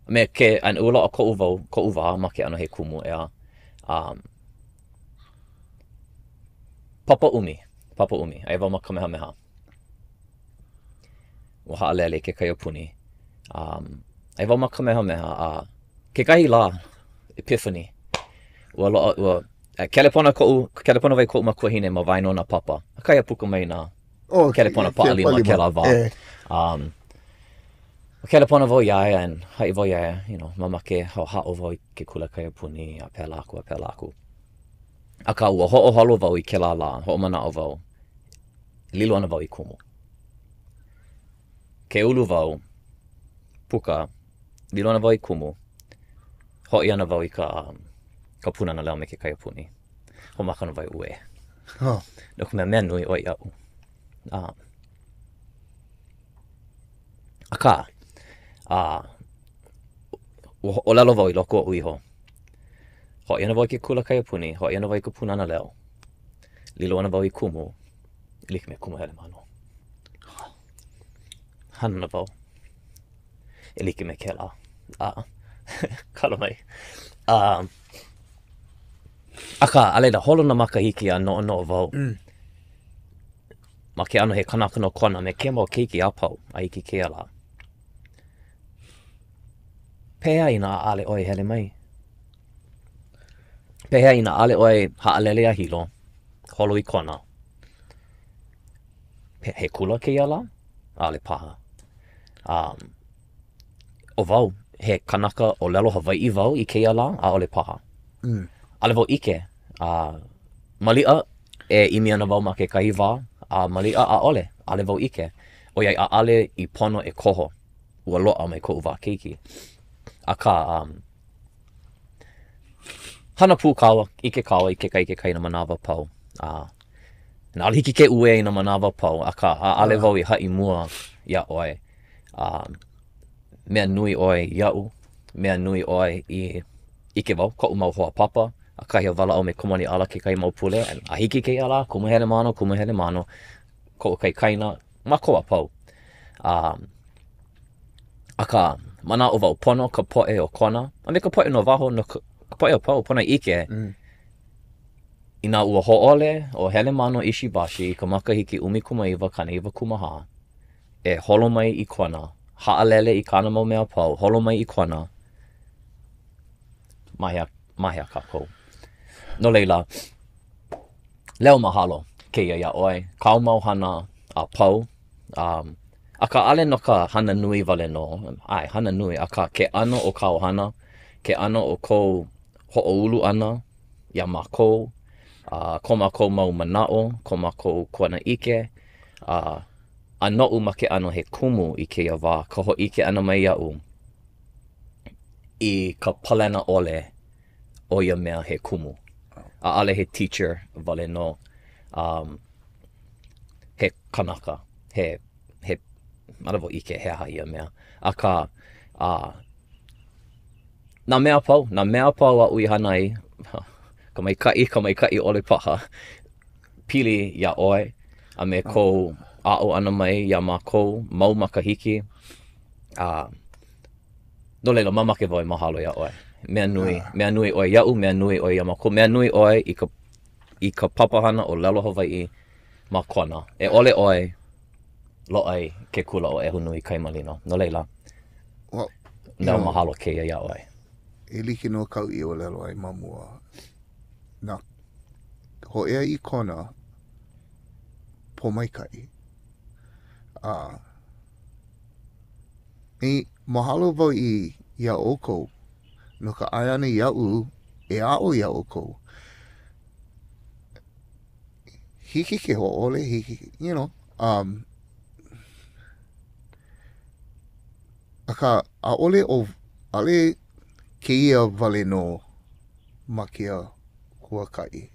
me ke, and ua loaʻa koʻu wau, koʻu wā ma ke ʻano he kumu, ʻeā. Um, papa ʻumi, papa ʻumi, aia wau ma Kamehameha. Ua haʻalele i ke kaiapuni. Um, aia wau ma Kamehameha, a kekahi lā, epiphany, ua loaʻa, ua, kelepona koʻu, kelepona wau i koʻu makuahine ma waena o nā papa. Akahi a puka mai nā oh, kelepona paʻalima kēlā wā. Eh. Um, kelepona wau iā ia, and haʻi wau iā ia, you know, mamake hoʻāʻo wau i ke kula kaiapuni, a pēlā aku, a pēlā aku. Akā, ua hoʻoholo wau i kēlā lā, hoʻomanaʻo wau, lilo ana wau i kumu. Ke ulu wau, puka, lilo ana wau i kumu, hoʻi ana wau i ka, ka Pūnana Leo me ke kaiapuni. Hoʻomaka ana wau e uē. Oh. No ka mea, mea nui ʻoe iaʻu. Um, akā, uh, ua ʻōlelo wau i loko oʻu iho, hoʻi ana wau i ke kula kaiapuni, hoʻi ana wau i ka Pūnana Leo, lilo ana wau i kumu, e like me Kumu Helemano. Hana ana wau e like me kēlā. A, kala mai. Uh, akā, a laila, holo nā makahiki a noʻonoʻo wau. Mm. Ma ke ʻano he kanaka no Kona me kēia mau keiki a pau a hiki kēia lā. Pehea inā ʻaʻole ʻoe hele mai? Pehea inā ʻaʻole ʻoe haʻalele iā Hilo, holo i Kona? He, he kula kēia lā? ʻAʻole paha. Um, ʻo wau, he kanaka ʻōlelo Hawaiʻi wau i kēia lā? ʻAʻole paha. Mm. ʻAʻole wau ʻike. Uh, maliʻa e ʻimi ana wau ma kekahi wā, a maliʻa ʻaʻole, ʻaʻole wau ʻike. ʻOiai ʻaʻole i pono e koho, ua loaʻa mai koʻu wā keiki. Akā, um, hana pū kāua, ʻike kāua i kekahi i kekahi i nā manawa a pau. A ʻaʻole hiki ke uē i nā manawa a pau, akā, ʻaʻole wau i haʻi mua iā ʻoe. A mea nui ʻoe iaʻu, mea nui ʻoe i ʻike wau, koʻu mau hoa papa, ʻakahi a walaʻau me Kamani ʻAla kekahi mau pule, a hiki kēia lā, Kumu Helemano, Kumu Helemano, koʻu kaikaina, mākou a pau. A akā, manaʻo wau, pono ka poʻe o Kona, a me ka poʻe no waho, no ka poʻe a pau, pono e ʻike, mm. inā ua hōʻole ʻo Helemano Ishibashi i ka makahiki 1994, e holo mai i Kona, haʻalele i kāna mau mea a pau, holo mai i Kona, ma hea, ma hea kākou. No laila, leo mahalo kēia iā ʻoe, kāu mau hana a pau, um, akā ʻaʻole no ka hana nui wale nō, ʻae, hana nui, akā ke ʻano o kāu hana, ke ʻano o kou hoʻoulu ʻana iā mākou, a ko mākou mau manaʻo, ko mākou kuanaʻike, a, a noʻu ma ke ʻano he kumu i kēia wā, ka hōʻike ʻana mai iaʻu i ka palena ʻole o ia mea he kumu. ʻAʻole he teacher wale nō. Um, he kanaka, he, he, ʻaʻole wau ʻike he aha ia mea. Akā, a, nā mea a pau, nā mea a pau aʻu i hana ai, ka maikaʻi, ka maikaʻi ʻole paha, pili iā ʻoe a me kou aʻo ʻana mai iā mākou mau makahiki. A no laila, mamake wau e mahalo iā ʻoe. Mea nui, mea nui ʻoe iaʻu, mea nui ʻoe iā mākou, mea nui ʻoe i ka, i ka papahana ʻōlelo Hawaiʻi ma Kona. E ʻole ʻoe, loaʻa i ke kula ʻo ʻEhunuikaimalino. No laila, well, leo mahalo kēia iā ʻoe. E like nō kaʻu i ʻōlelo ai ma mua. Nā hōʻea i Kona pōmaikaʻi. A i mahalo wau i iā ʻoukou no ka ʻae ʻana iaʻu e aʻo iā ʻoukou. Hiki ke hōʻole, hiki, you know, um, akā, ʻaʻole ʻo, ʻaʻole kēia wale nō ma kēia huakaʻi.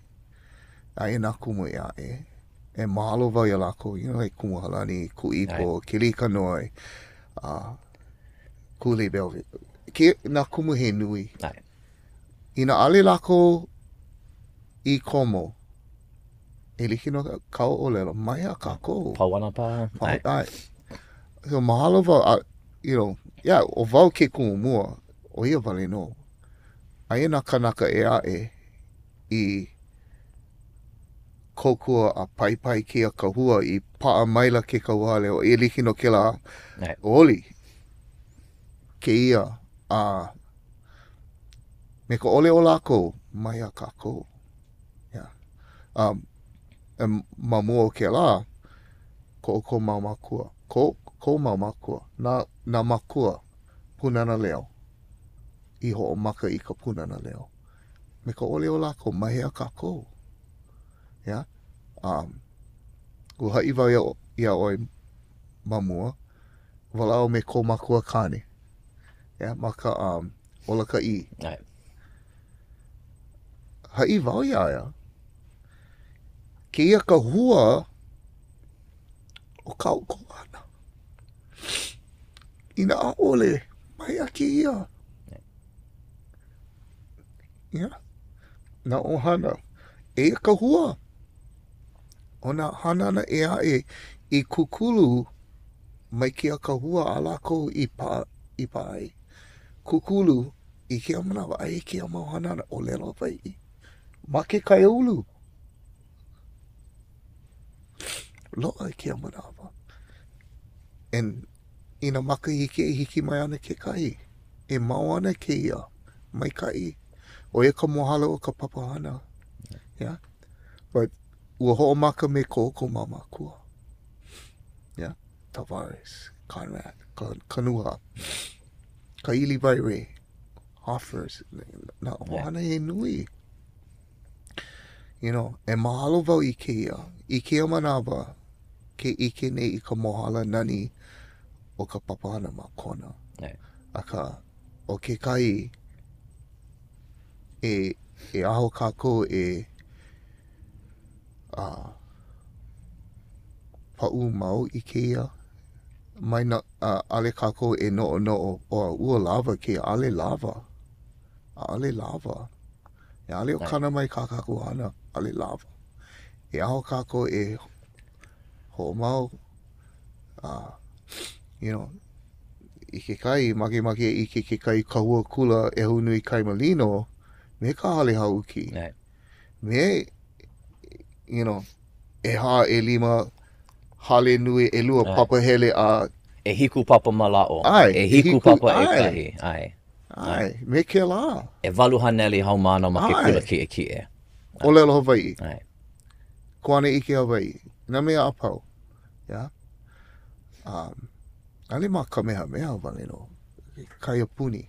Aia nā kumu ʻē aʻe. E mahalo wau iā lākou, you know, like Kumu Halani, Kuʻipo, Keliikanoe, uh, Kūlei Bellevue. Ke, nā kumu he nui. ʻAe. Inā ʻaʻole lākou i komo, e like nō kāu ʻōlelo, ma hea kākou? Pau ana paha. Pau, ʻae. So, mahalo wau, uh, you know, yeah, ʻo wau ke kumu mua, ʻo ia wale nō. Aia nā kānaka ʻē aʻe i kōkua a paipai kēia kahua i paʻa maila ke kauhale o e like nō kēlā oli kēia a me ka ʻole o lākou ma hea kākou. Yeah. Um, ma mua o kēlā, ko ʻoukou mau mākua, ko kou mau mākua, nā, nā mākua Pūnana Leo i hoʻomaka i ka Pūnana Leo. Me ka ʻole o lākou, ma hea kākou? Yeah? Um, ua haʻi wau iā, iā ʻoe ma mua, walaʻau me kou makua kāne. Yeah, ma ka um, Ola Ka ʻĪ. ʻAe. Haʻi wau iā ia, kēia ka hua o kā ʻoukou hana. Inā ʻaʻole, ma hea kēia? Yeah. Nā ʻohana. Eia ka hua o nā hanana ʻē aʻe i kūkulu mai kēia kahua a lākou i paʻa, i paʻa ai. Kūkulu i kēia manawa, aia kēia mau hanana ʻōlelo Hawaiʻi ma ke kaiāulu. Loaʻa i kēia manawa. And i nā makahiki e hiki mai ana kekahi, e mau ana kēia maikaʻi. ʻO ia ka mohala o ka papahana. Yeah. But ua hoʻomaka me ko ʻoukou mau mākua. Yeah. Tavares, Conrad, Kanuha, Kailiwai Ray, Hoffers, nā ʻohana he nui. You know, e mahalo wau i kēia. I kēia manawa, ke ʻike nei i ka mohala nani o ka papahana ma Kona. Akā, ʻo kekahi, e, e aho kākou e uh, paʻu mau i kēia. Mai na, uh, ʻaʻole kākou e noʻonoʻo, oh, ua lawa kēia, ʻaʻole lawa. ʻAʻole lawa. ʻAʻole o kana mai kā kākou hana, ʻaʻole lawa. E aho kākou e hoʻomau, uh, you know, i kekahi, makemake e ʻike kekahi kahua kula ʻEhunuikaimalino me ka hale hāuki. Me, you know, ʻehā, ʻelima, hale nui, ʻelua papahele a... ʻEhiku papa mālaaʻo. ʻAe. ʻEhiku papa ʻekahi. ʻAe. ʻAe, me kēlā. 800 haumāna ma ke kula kiʻekiʻe. ʻōlelo Hawaiʻi. ʻAe. Kuanaʻike Hawaiʻi. Nā mea a pau. Yeah. Um, ʻaʻole ma Kamehameha wale nō, kaiapuni.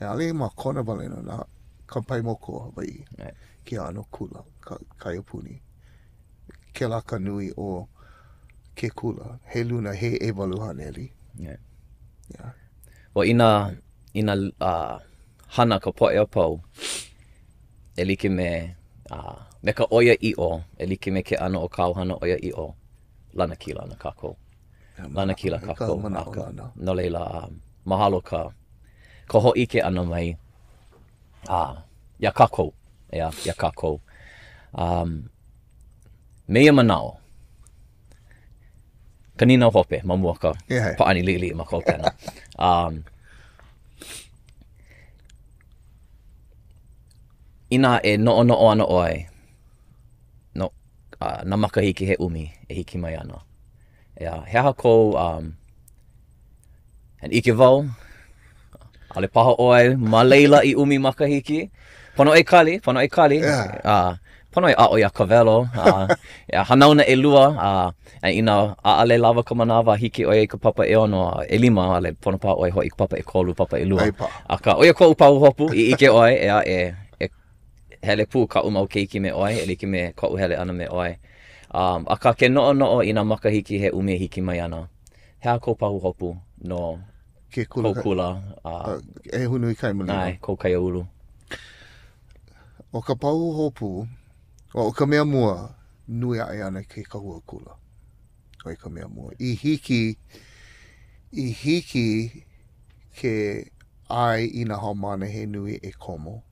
ʻAʻole ma Kona wale nō, na ka pae moku o Hawaiʻi. ʻAe. Ke ʻano kula, ka, kaiapuni. Kēlā ka nui o ke kula, heluna he 800. ʻAe. Yeah. Well, inā, inā uh, hana ka poʻe a pau, e like me, uh, me ka ʻoiaʻiʻo, e like me ke ʻano o kāu hana ʻoiaʻiʻo, lanakila ana kākou. Lanakila kākou. Manaʻolana. No laila, um, mahalo ka, ka hōʻike ʻana mai uh, iā kākou, ʻeā, iā kākou. Um, me ia manaʻo, Ka nīnau hope ma mua ka yeah. pāʻani liʻiliʻi ma ka hopena. Um, inā e noʻonoʻo ana ʻoe no uh, nā makahiki he ʻumi e hiki mai ana. ʻEā, he aha kou um, and ʻike wau, ʻaʻole paha ʻoe ma laila i ʻumi makahiki. Pono e kali, pono e kali. Yeah. Uh, pono e aʻo iā Kawelo. Uh, yeah, hanauna ʻelua, uh, inā ʻaʻole lawa ka manawa hiki ʻoe i ka papa ʻeono, ʻelima, ʻaʻole pono paha ʻoe hoʻi i ka papa ʻekolu, papa ʻelua. ʻAe paha. Akā, ʻo ia koʻu pahuhopu i ʻike ʻoe, ʻeā, e, e hele pū kaʻu mau keiki me ʻoe, e like me koʻu hele ʻana me ʻoe. Um, akā, ke noʻonoʻo i nā makahiki he ʻumi e hiki mai ana, he aha kou pahuhopu no Ke kula. kou kula? Uh, ʻEhunuikaimalino. ʻae, kou kaiāulu. ʻO ka pahuhopu, ʻo ka mea mua, nui aʻe ana ke kahua kula. ʻO ia ka mea mua. I hiki, i hiki ke ʻae i nā haumāna he nui e komo.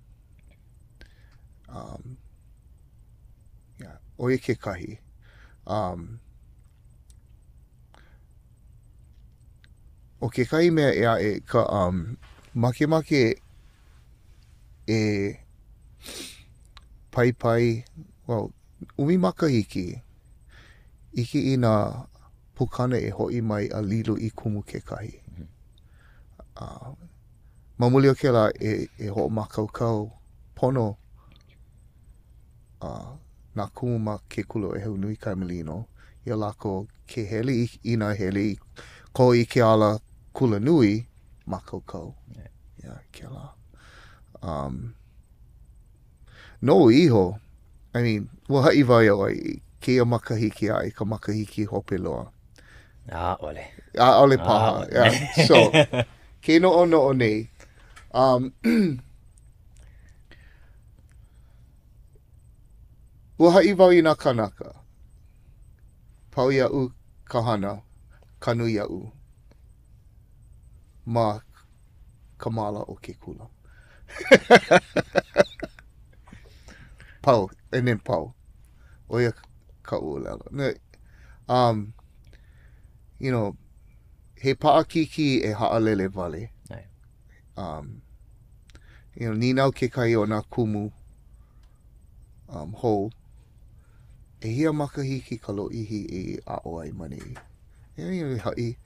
Um, yeah, ʻo ia kekahi. Um, ʻo kekahi mea ʻē aʻe ka um, makemake e paipai, well, ʻumi makahiki, ʻike i nā pukana e hoʻi mai a lilo i kumu kekahi. Uh, ma muli o kēlā e, e hoʻomākaukau pono uh, nā kumu ma ke kula ʻo ʻEhunuikaimalino iā lākou ke hele i, inā hele i koho i ke ala kula nui, mākaukau. Yeah. Yeah, kēlā. Um, noʻu iho, I mean, ua haʻi wau iā ʻoe, i kēia makahiki aʻe ka makahiki hope loa. ʻAʻole. ʻAʻole paha. Yeah. So, ke noʻonoʻo nei, um, ua haʻi wau i nā kānaka, pau iaʻu ka hana, kanu iaʻu ma ka māla o ke kula. Pau, and then pau. ʻO ia kaʻu ʻōlelo. Um, you know, he paʻakikī e haʻalele wale. Um, you know, nīnau kekahi o nā kumu um, hou, ʻehia makahiki ka lōʻihi i aʻo ai ma nei? E you know, haʻi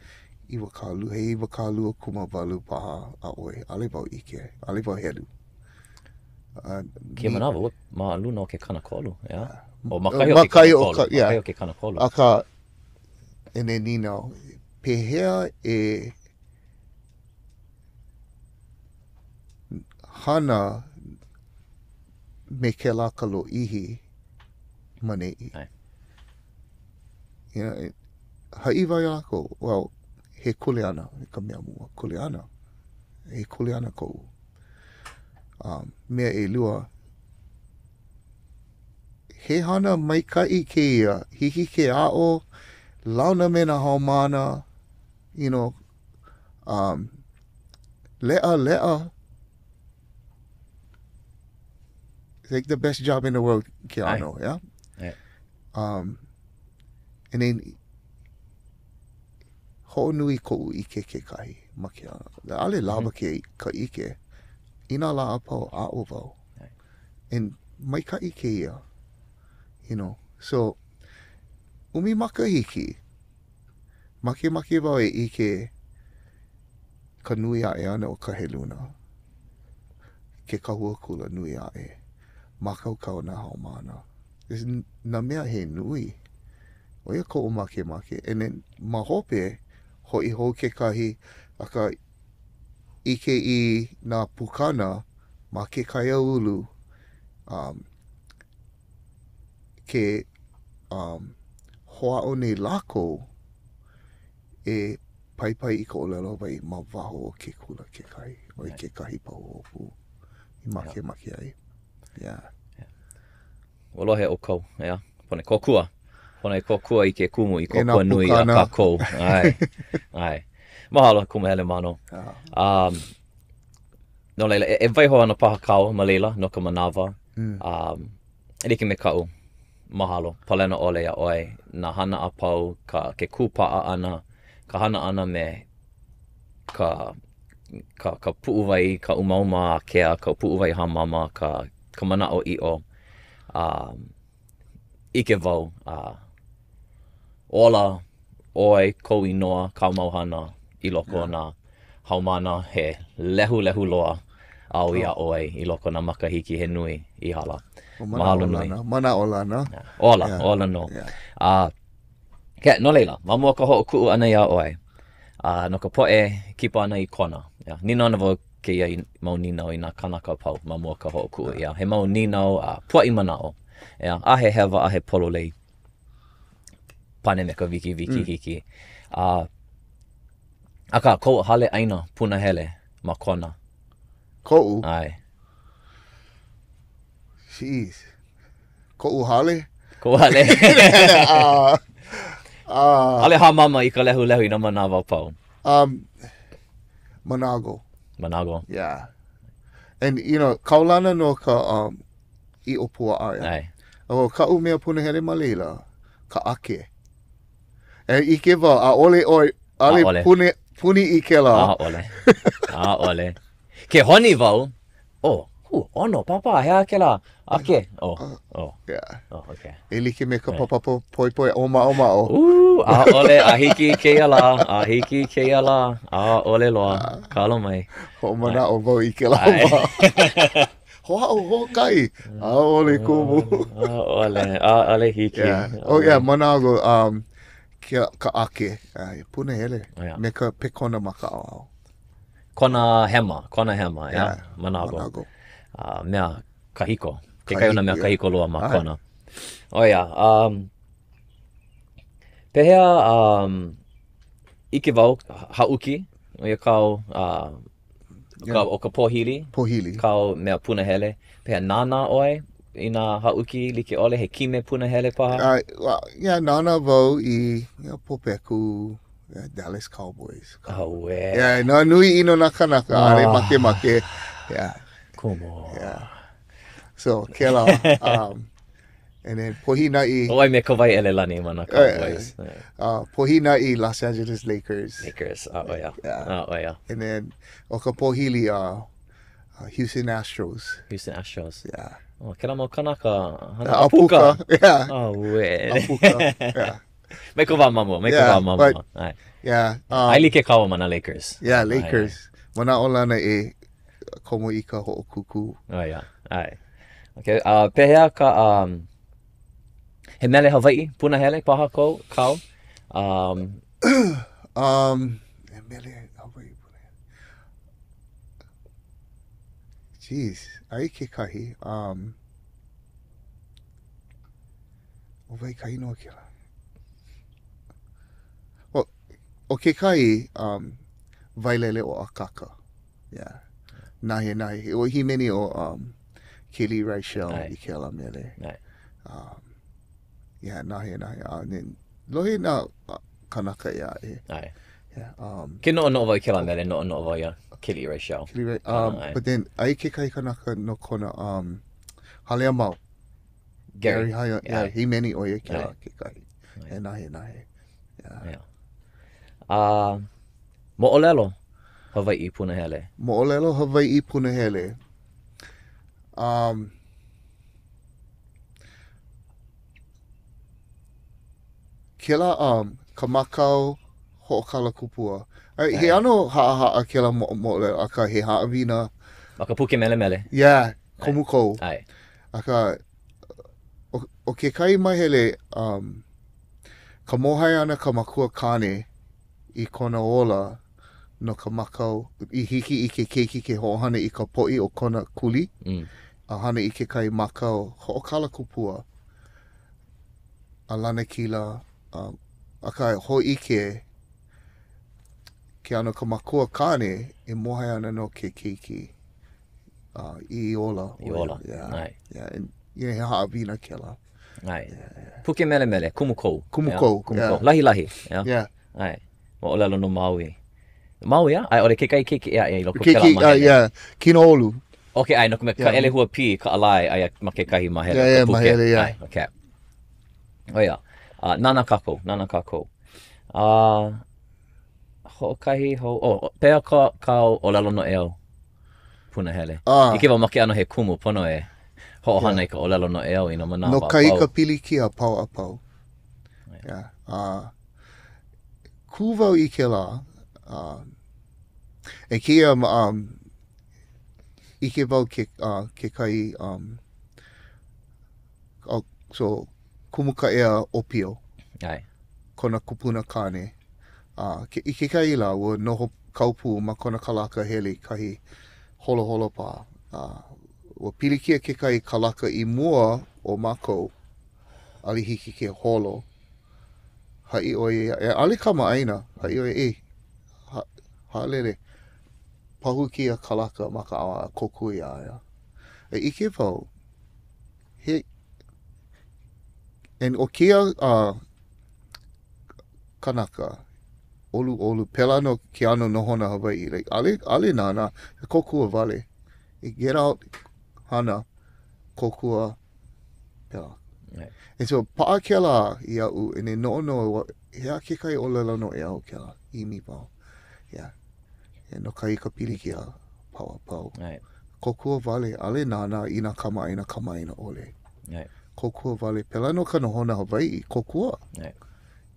20, he 28 paha a ʻoi, ʻaʻole wau ʻike, ʻaʻole wau helu. Uh, Kēia manawa, ua ma luna o ke 30, yeah? O ma kahi o ke 30, ma kahi o ke 30. Akā, and then nīnau, pehea e hana me kēlā ka lōʻihi ma neʻi? You know, haʻi wau iā lākou, well, he kuleana ka mea mua, kuleana. He kuleana koʻu. Um, mea ʻelua, he hana maikaʻi kēia, hiki ke aʻo, launa me nā haumāna, you know, um, leʻaleʻa. It's like the best job in the world ke ʻano, yeah? Yeah. Um, and then, hoʻonui koʻu ʻike kekahi ma ke ʻano. ʻAʻole lawa mm-hmm. ke ka ʻike. I nā lā a pau, aʻo wau. And maikaʻi kēia, you know. So, ʻumi makahiki, makemake wau e ʻike ka nui aʻe ʻana o ka heluna, ke kahua kula nui aʻe, mākaukau nā haumāna. Nā mea he nui. ʻO ia koʻu makemake. And then ma hope, hoʻi hou kekahi, akā ʻike i nā pukana ma ke kaiāulu um, ke um, hoʻāʻo nei lākou e paipai i ka ʻōlelo Hawaiʻi ma waho o ke kula kekahi, ʻo ia kekahi pahuhopu i makemake ai. Yeah. Ua lohe ʻoukou, ʻeā? Pono e kōkua. Pono e kōkua i ke kumu i kōkua nui iā kākou. ʻAe. ʻAe. Mahalo, Kumu Helemano. Um, no laila, e, e waiho ana paha kāua ma laila no ka manawa. Mm. Um, e like me kaʻu. Mahalo palena ʻole iā ʻoe, nā hana a pau, ka, ke kūpaʻa ʻana, ka hana ʻana me ka, ka, ka puʻuwai, ka umauma ākea, ka puʻuwai hāmama, ka, ka manaʻoʻiʻo. A ʻike wau, a ola ʻoe, kou inoa, kāu mau hana i loko o nā haumāna he lehulehu loa au iā ʻoe i loko o nā makahiki he nui i hala. Mahalo nui. Manaʻolana. Ola, ola nō. A, ke, no laila, ma mua ka hoʻokuʻu ʻana iā ʻoe, a no ka poʻe kipa ana i Kona, yeah, nīnau ana wau kēia mau nīnau i nā kānaka a pau ma mua ka hoʻokuʻu ʻia. He mau nīnau a puaʻi manaʻo, yeah, a he hewa a he pololei. Pane me ka wikiwiki mm. hiki. A, akā, kou hale ʻaina punahele ma Kona. Koʻu? ʻAe. Jeez. Koʻu hale? Koʻu hale. uh, uh, ʻAʻole hāmama i ka lehulehu i nā manawa a pau. Um, Manago. Manago. Yeah. And, you know, kaulana no ka um, ʻiʻo puaʻa. ʻAe. ʻO kaʻu mea punahele ma laila, ka ʻake. E ʻike wau, ʻaʻole ʻoe, ʻaʻole puni, puni i kēlā. ʻAʻole. ʻAʻole. Ke honi wau, oh, hu, ʻono, pāpā, he aha kēlā ʻake? Oh, oh. Yeah. Oh, okay. E like me ka pāpapa poepoe ʻōmaʻomaʻo. Uh, ʻaʻole, a hiki i kēia lā, a hiki i kēia lā, ʻaʻole loa, kalo mai. Hoʻomanaʻo wau i kēlā wā. Hoʻāʻo hoʻokahi, ʻaʻole kumu. ʻAʻole, ʻaʻole hiki. Yeah. Oh yeah, Manago, um, ke, ka ʻake, uh, punahele, oh, yeah. me ka pekona ma ka ʻaoʻao. Kona hema, kona hema, yeah. yeah. Manago. Manago. Uh, mea kahiko. Kekahi o nā mea kahiko loa ma Kona. Oh yeah. Um, pehea, um, ʻike wau, haʻuki, ʻo ia kāu, uh, Yeah. ʻO ka pōhili. Pōhili. Kāu mea punahele. Pehea, nānā ʻoe i nā haʻuki like ʻole, he kime punahele paha? Uh, well, yeah, nānā wau i you know, pōpeku, yeah, Dallas Cowboys. Auē. Yeah, no, nui ʻino nā kanaka, oh. ʻaʻole makemake. Yeah. Kumu. Yeah. So, kēlā. Um, And then Pohinaʻi. ʻOe me ka wai ʻElelani ma nā Cowboys. Uh, uh, Pohinaʻi Los Angeles Lakers. Lakers, ah, oh yeah. Yeah. Ah, oh yeah. And then ʻo ka pōhili uh, uh, Houston Astros. Houston Astros. Yeah. Oh, kēlā mau kanaka. Hana uh, apuka. Yeah. Oh, uē. Apuka. Yeah. Mai ka wā ma mua, mai ka wā ma mua. But, yeah. Um, ʻAe like kāua ma nā Lakers. Yeah, Lakers. Manaʻolana e komo i ka hoʻokūkū. Oh, yeah. ʻAe. Okay, uh, pehea ka, um, he mele Hawaiʻi, punahele paha kou, kāu? Um, um, he mele Hawaiʻi punahele. Jeez, aia kekahi. Um, ʻo wai ka inoa kēlā? ʻO, ʻo kekahi, um, wailele o Akaka. Yeah. Nahe, nahe. Ua hīmeni ʻo um, Keliʻi Reichel i kēlā mele. ʻAe. Um, yeah, nahe, nahe. Uh, then, lohe nā kanaka ʻē aʻe. ʻAe. Yeah, um, Ke noʻonoʻo wau i kēlā mele, noʻonoʻo wau iā Keliʻi Reichel. Keliʻi Reichel. Um, but then, aia kekahi kanaka no Kona, um, Haleamau. Gary. Gary Haya, yeah, hīmeni ʻo ia kēlā kekahi. E nahe, nahe. Yeah. Yeah. Uh, moʻolelo Hawaiʻi punahele. Moʻolelo Hawaiʻi punahele. Um, kēlā um, ka makau hoʻokalakupua. Ai, he ʻano haʻahaʻa kēlā moʻolelo, akā he haʻawina. Ma ka puke melemele. Yeah, komukou. ʻAe. Akā, ʻo, ʻo kekahi mahele, um, ka mōhai ana ka makua kāne i kona ola no ka makau i hiki i ke keiki ke hoʻohana i ka poʻi o kona kuli mm. a hana i kekahi makau hoʻokalakupua a lanakila um, akā hōʻike ke ʻano ka makua kāne e mōhai ana no ke keiki uh, i ola. I ola. Yeah. ʻAe. Yeah. And, yeah, he haʻawina kēlā. ʻAe. Puke melemele, Kumukou. Kumukou, Kumukou. yeah. Lahilahi. Yeah. Yeah. ʻAe. Moʻolelo no Maui. Maui, a? A i ʻole kekahi keiki ʻē aʻe i loko o kēlā Keiki, uh, mahele. yeah. Kinoʻolu. Okay, ʻae, no ka mea, Yeah. Kaʻelehua Pī, ka ʻalae, aia ma kekahi mahele Yeah, o ka yeah, puke. mahele, yeah. ʻAe, okay. ʻO ia, uh, nānā kākou, nānā kākou. Uh, hoʻokahi hou, oh, pehea ka, kāu ʻōlelo noʻeau punahele? Ah. ʻIke wau ma ke ʻano he kumu, pono e hoʻohana yeah. i ka ʻōlelo noʻeau i nā manawa No kahi ka pilikia pau a pau. Yeah. Uh, kū wau i kēlā, uh, e kēia um, ʻike wau ke, uh, kekahi um, oh, so, Kumu Kaʻea ʻōpio. ʻAe. Kona kupuna kāne. A ke, i kekahi lā, ua noho kau pū ma kona kalaka hele i kahi holoholo paha. A ua pilikia kekahi kalaka i mua o mākou, ʻaʻole hiki ke holo. Haʻi ʻo ia, e, ʻaʻole kamaʻāina, haʻi ʻo ia, e, ha, haʻalele, pahu kēia kalaka ma ka ʻaoʻao a kōkua iā ia. E ʻike wau, he, and ʻo kēia uh, kanaka, ʻoluʻolu, pēlā nō ke ʻano nohona Hawaiʻi, like, ʻaʻole, ʻaʻole nānā, he kōkua wale. Get out, hana, kōkua, pēlā. Yeah. And so, paʻa kēlā iaʻu, and e noʻonoʻo, he aha kekahi ʻōlelo noʻeau kēlā, ʻimi wau. Yeah. E no kahi ka pilikia pau a pau. Right. Kōkua wale, ʻaʻole nānā i nā kamaʻāina kamaʻāina ʻole. Right. Kōkua wale. Pēlā nō ka nohona Hawaiʻi, kōkua. Right.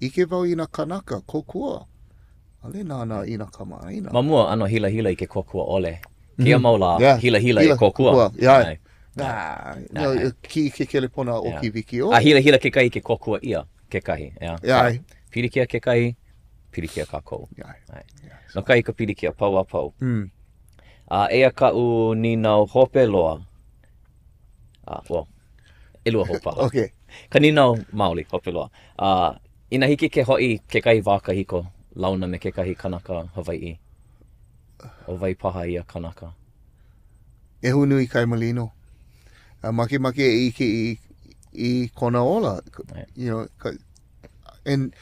ʻIke wau i nā kānaka, kōkua. ʻAʻole nānā i nā kamaʻāina. Ma mua, ʻano hilahila i ke kōkua ʻole. Kēia mau lā, yeah. hilahila i kōkua. Yeah. Nah, no, kiʻi ke kelepona ʻoki wikiō. A hilahila kekahi ke kōkua ʻia kekahi. Yeah. Yeah. Pilikia kekahi, pilikia kākou. Yeah. Yeah. No kahi ka pilikia, pau a pau. Mm. A eia kaʻu nīnau hope loa. A, well, ʻelua hou paha. Okay. Ka nīnau maoli, hope loa. A, inā hiki ke hoʻi kekahi wā kahiko, launa me kekahi kanaka Hawaiʻi, ʻo wai paha ia kanaka? ʻEhunui Kaimalino. A makemake e ʻike i, i kona ola. Right. You know, ka, and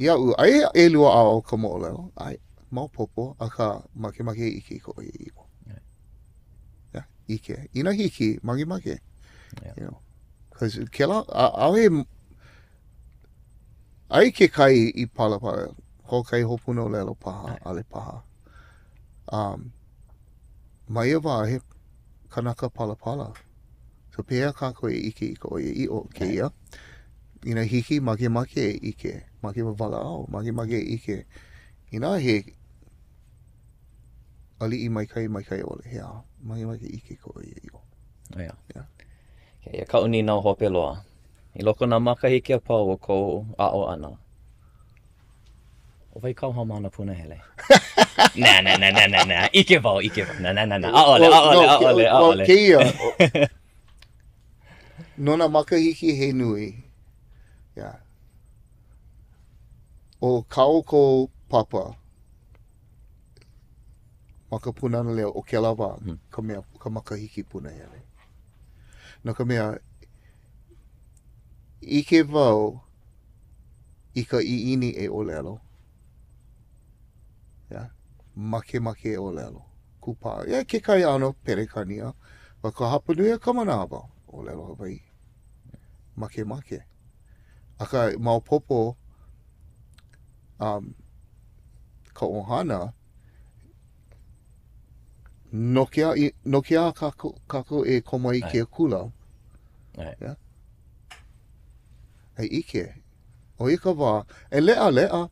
iaʻu, aia ʻelua ʻaoʻao o ka moʻolelo, ai, maopopo, akā, makemake e ʻike i ka ʻoiaʻiʻo. Right. Yeah, ʻike. Inā hiki, makemake. Yeah. You know, cause kēlā, ʻaʻohe, aia kekahi i palapala, hoʻokahi hopuna ʻōlelo paha, ʻaʻole paha. Um, ma ia wā, he kanaka palapala. So pehea kākou e ʻike i ka ʻoiaʻiʻo o kēia? Inā hiki, makemake e ʻike, makemake walaʻau, makemake e ʻike. Inā he aliʻi maikaʻi, maikaʻi ʻole, he aha, makemake e ʻike i ka ʻoiaʻiʻo. Yeah. Yeah. Eia kaʻu nīnau hope loa. I loko o nā makahiki a pau o kou aʻo ʻana, ʻo wai kāu haumāna punahele? Nā, nā, nā, nā, nā, nā. ʻIke wau, ʻike wau. Nā, nā, nā, nā. ʻAʻole, ʻaʻole, ʻaʻole, ʻaʻole. Well, kēia, no nā makahiki he nui, yeah. ʻO kā ʻoukou papa ma ka Pūnana Leo o kēlā wā, hmm. ka mea, ka makahiki punahele. No ka mea, ʻike wau i ka ʻiʻini e ʻōlelo. Yeah. Makemake e ʻōlelo. Kūpaʻa. Yeah, kekahi ʻano Pelekania. Ma ka hapanui o ka manawa, ʻōlelo Hawaiʻi. Makemake. Akā, maopopo um, ka ʻohana, no ke aha, no ke aha kākou, kākou e komo i ke kula. Yeah. E ʻike. ʻO ia ka wā, e leʻaleʻa,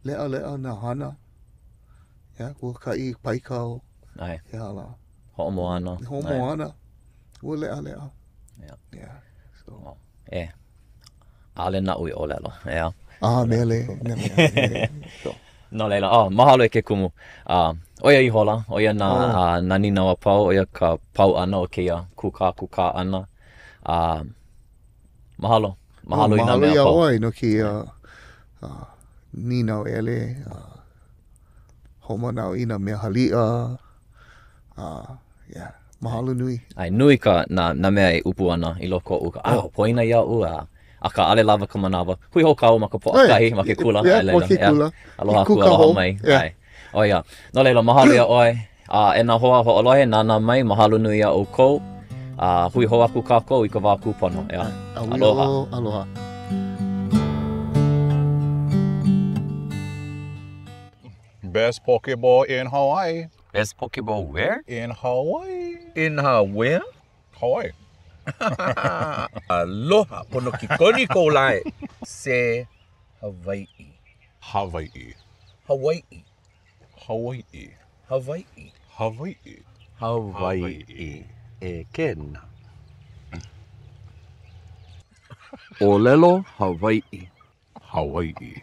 leʻaleʻa nā hana. Yeah, huakaʻi paikau. ʻAe. He aha lā. Hoʻomoana. Hoʻomoana. Ua leʻaleʻa. Yeah. Yeah. So. Oh, e. ʻAʻole naʻu i ʻōlelo, ʻeā. Ah, mele, mele. So. No laila, oh, mahalo e ke kumu. Uh, ʻo ia ihola, ʻo ia nā, oh. uh, nā nīnau a pau, ʻo ia ka pau ʻana o kēia kūkākūkā ʻana. Uh, mahalo. Mahalo oh, i nā mea a pau. Mahalo iā ʻoe no kēia uh, nīnauele, uh, hoʻomanaʻo i nā mea haliʻa. Uh, yeah. Mahalo nui. ʻAe, nui ka, nā, nā mea e ʻupu ana i loko oʻu. A, oh. poina iaʻu, a, akā, ʻaʻole lawa ka manawa. Hui hou kāua ma ka Pōʻakahi, ma ke kula. Yeah, ma ke kula. Aloha aku, aloha mai. Yeah. ʻAe. ʻO ia. No laila, mahalo iā ʻoe. A e nā hoa hoʻolohe, nānā mai, mahalo nui iā ʻoukou. A hui hou aku kākou i ka wā kūpono. ʻEā. Aloha. Aloha. Best poke bowl in Hawaii. Best poke bowl where? In Hawaii. In where? Hawaii. Aloha, pono kikoni kou lae. Say Hawaiʻi. Hawaiʻi. Hawaiʻi. Hawaiʻi. Hawaiʻi. Hawaiʻi. Hawaiʻi. E kena. ʻŌlelo Hawaiʻi. Hawaiʻi.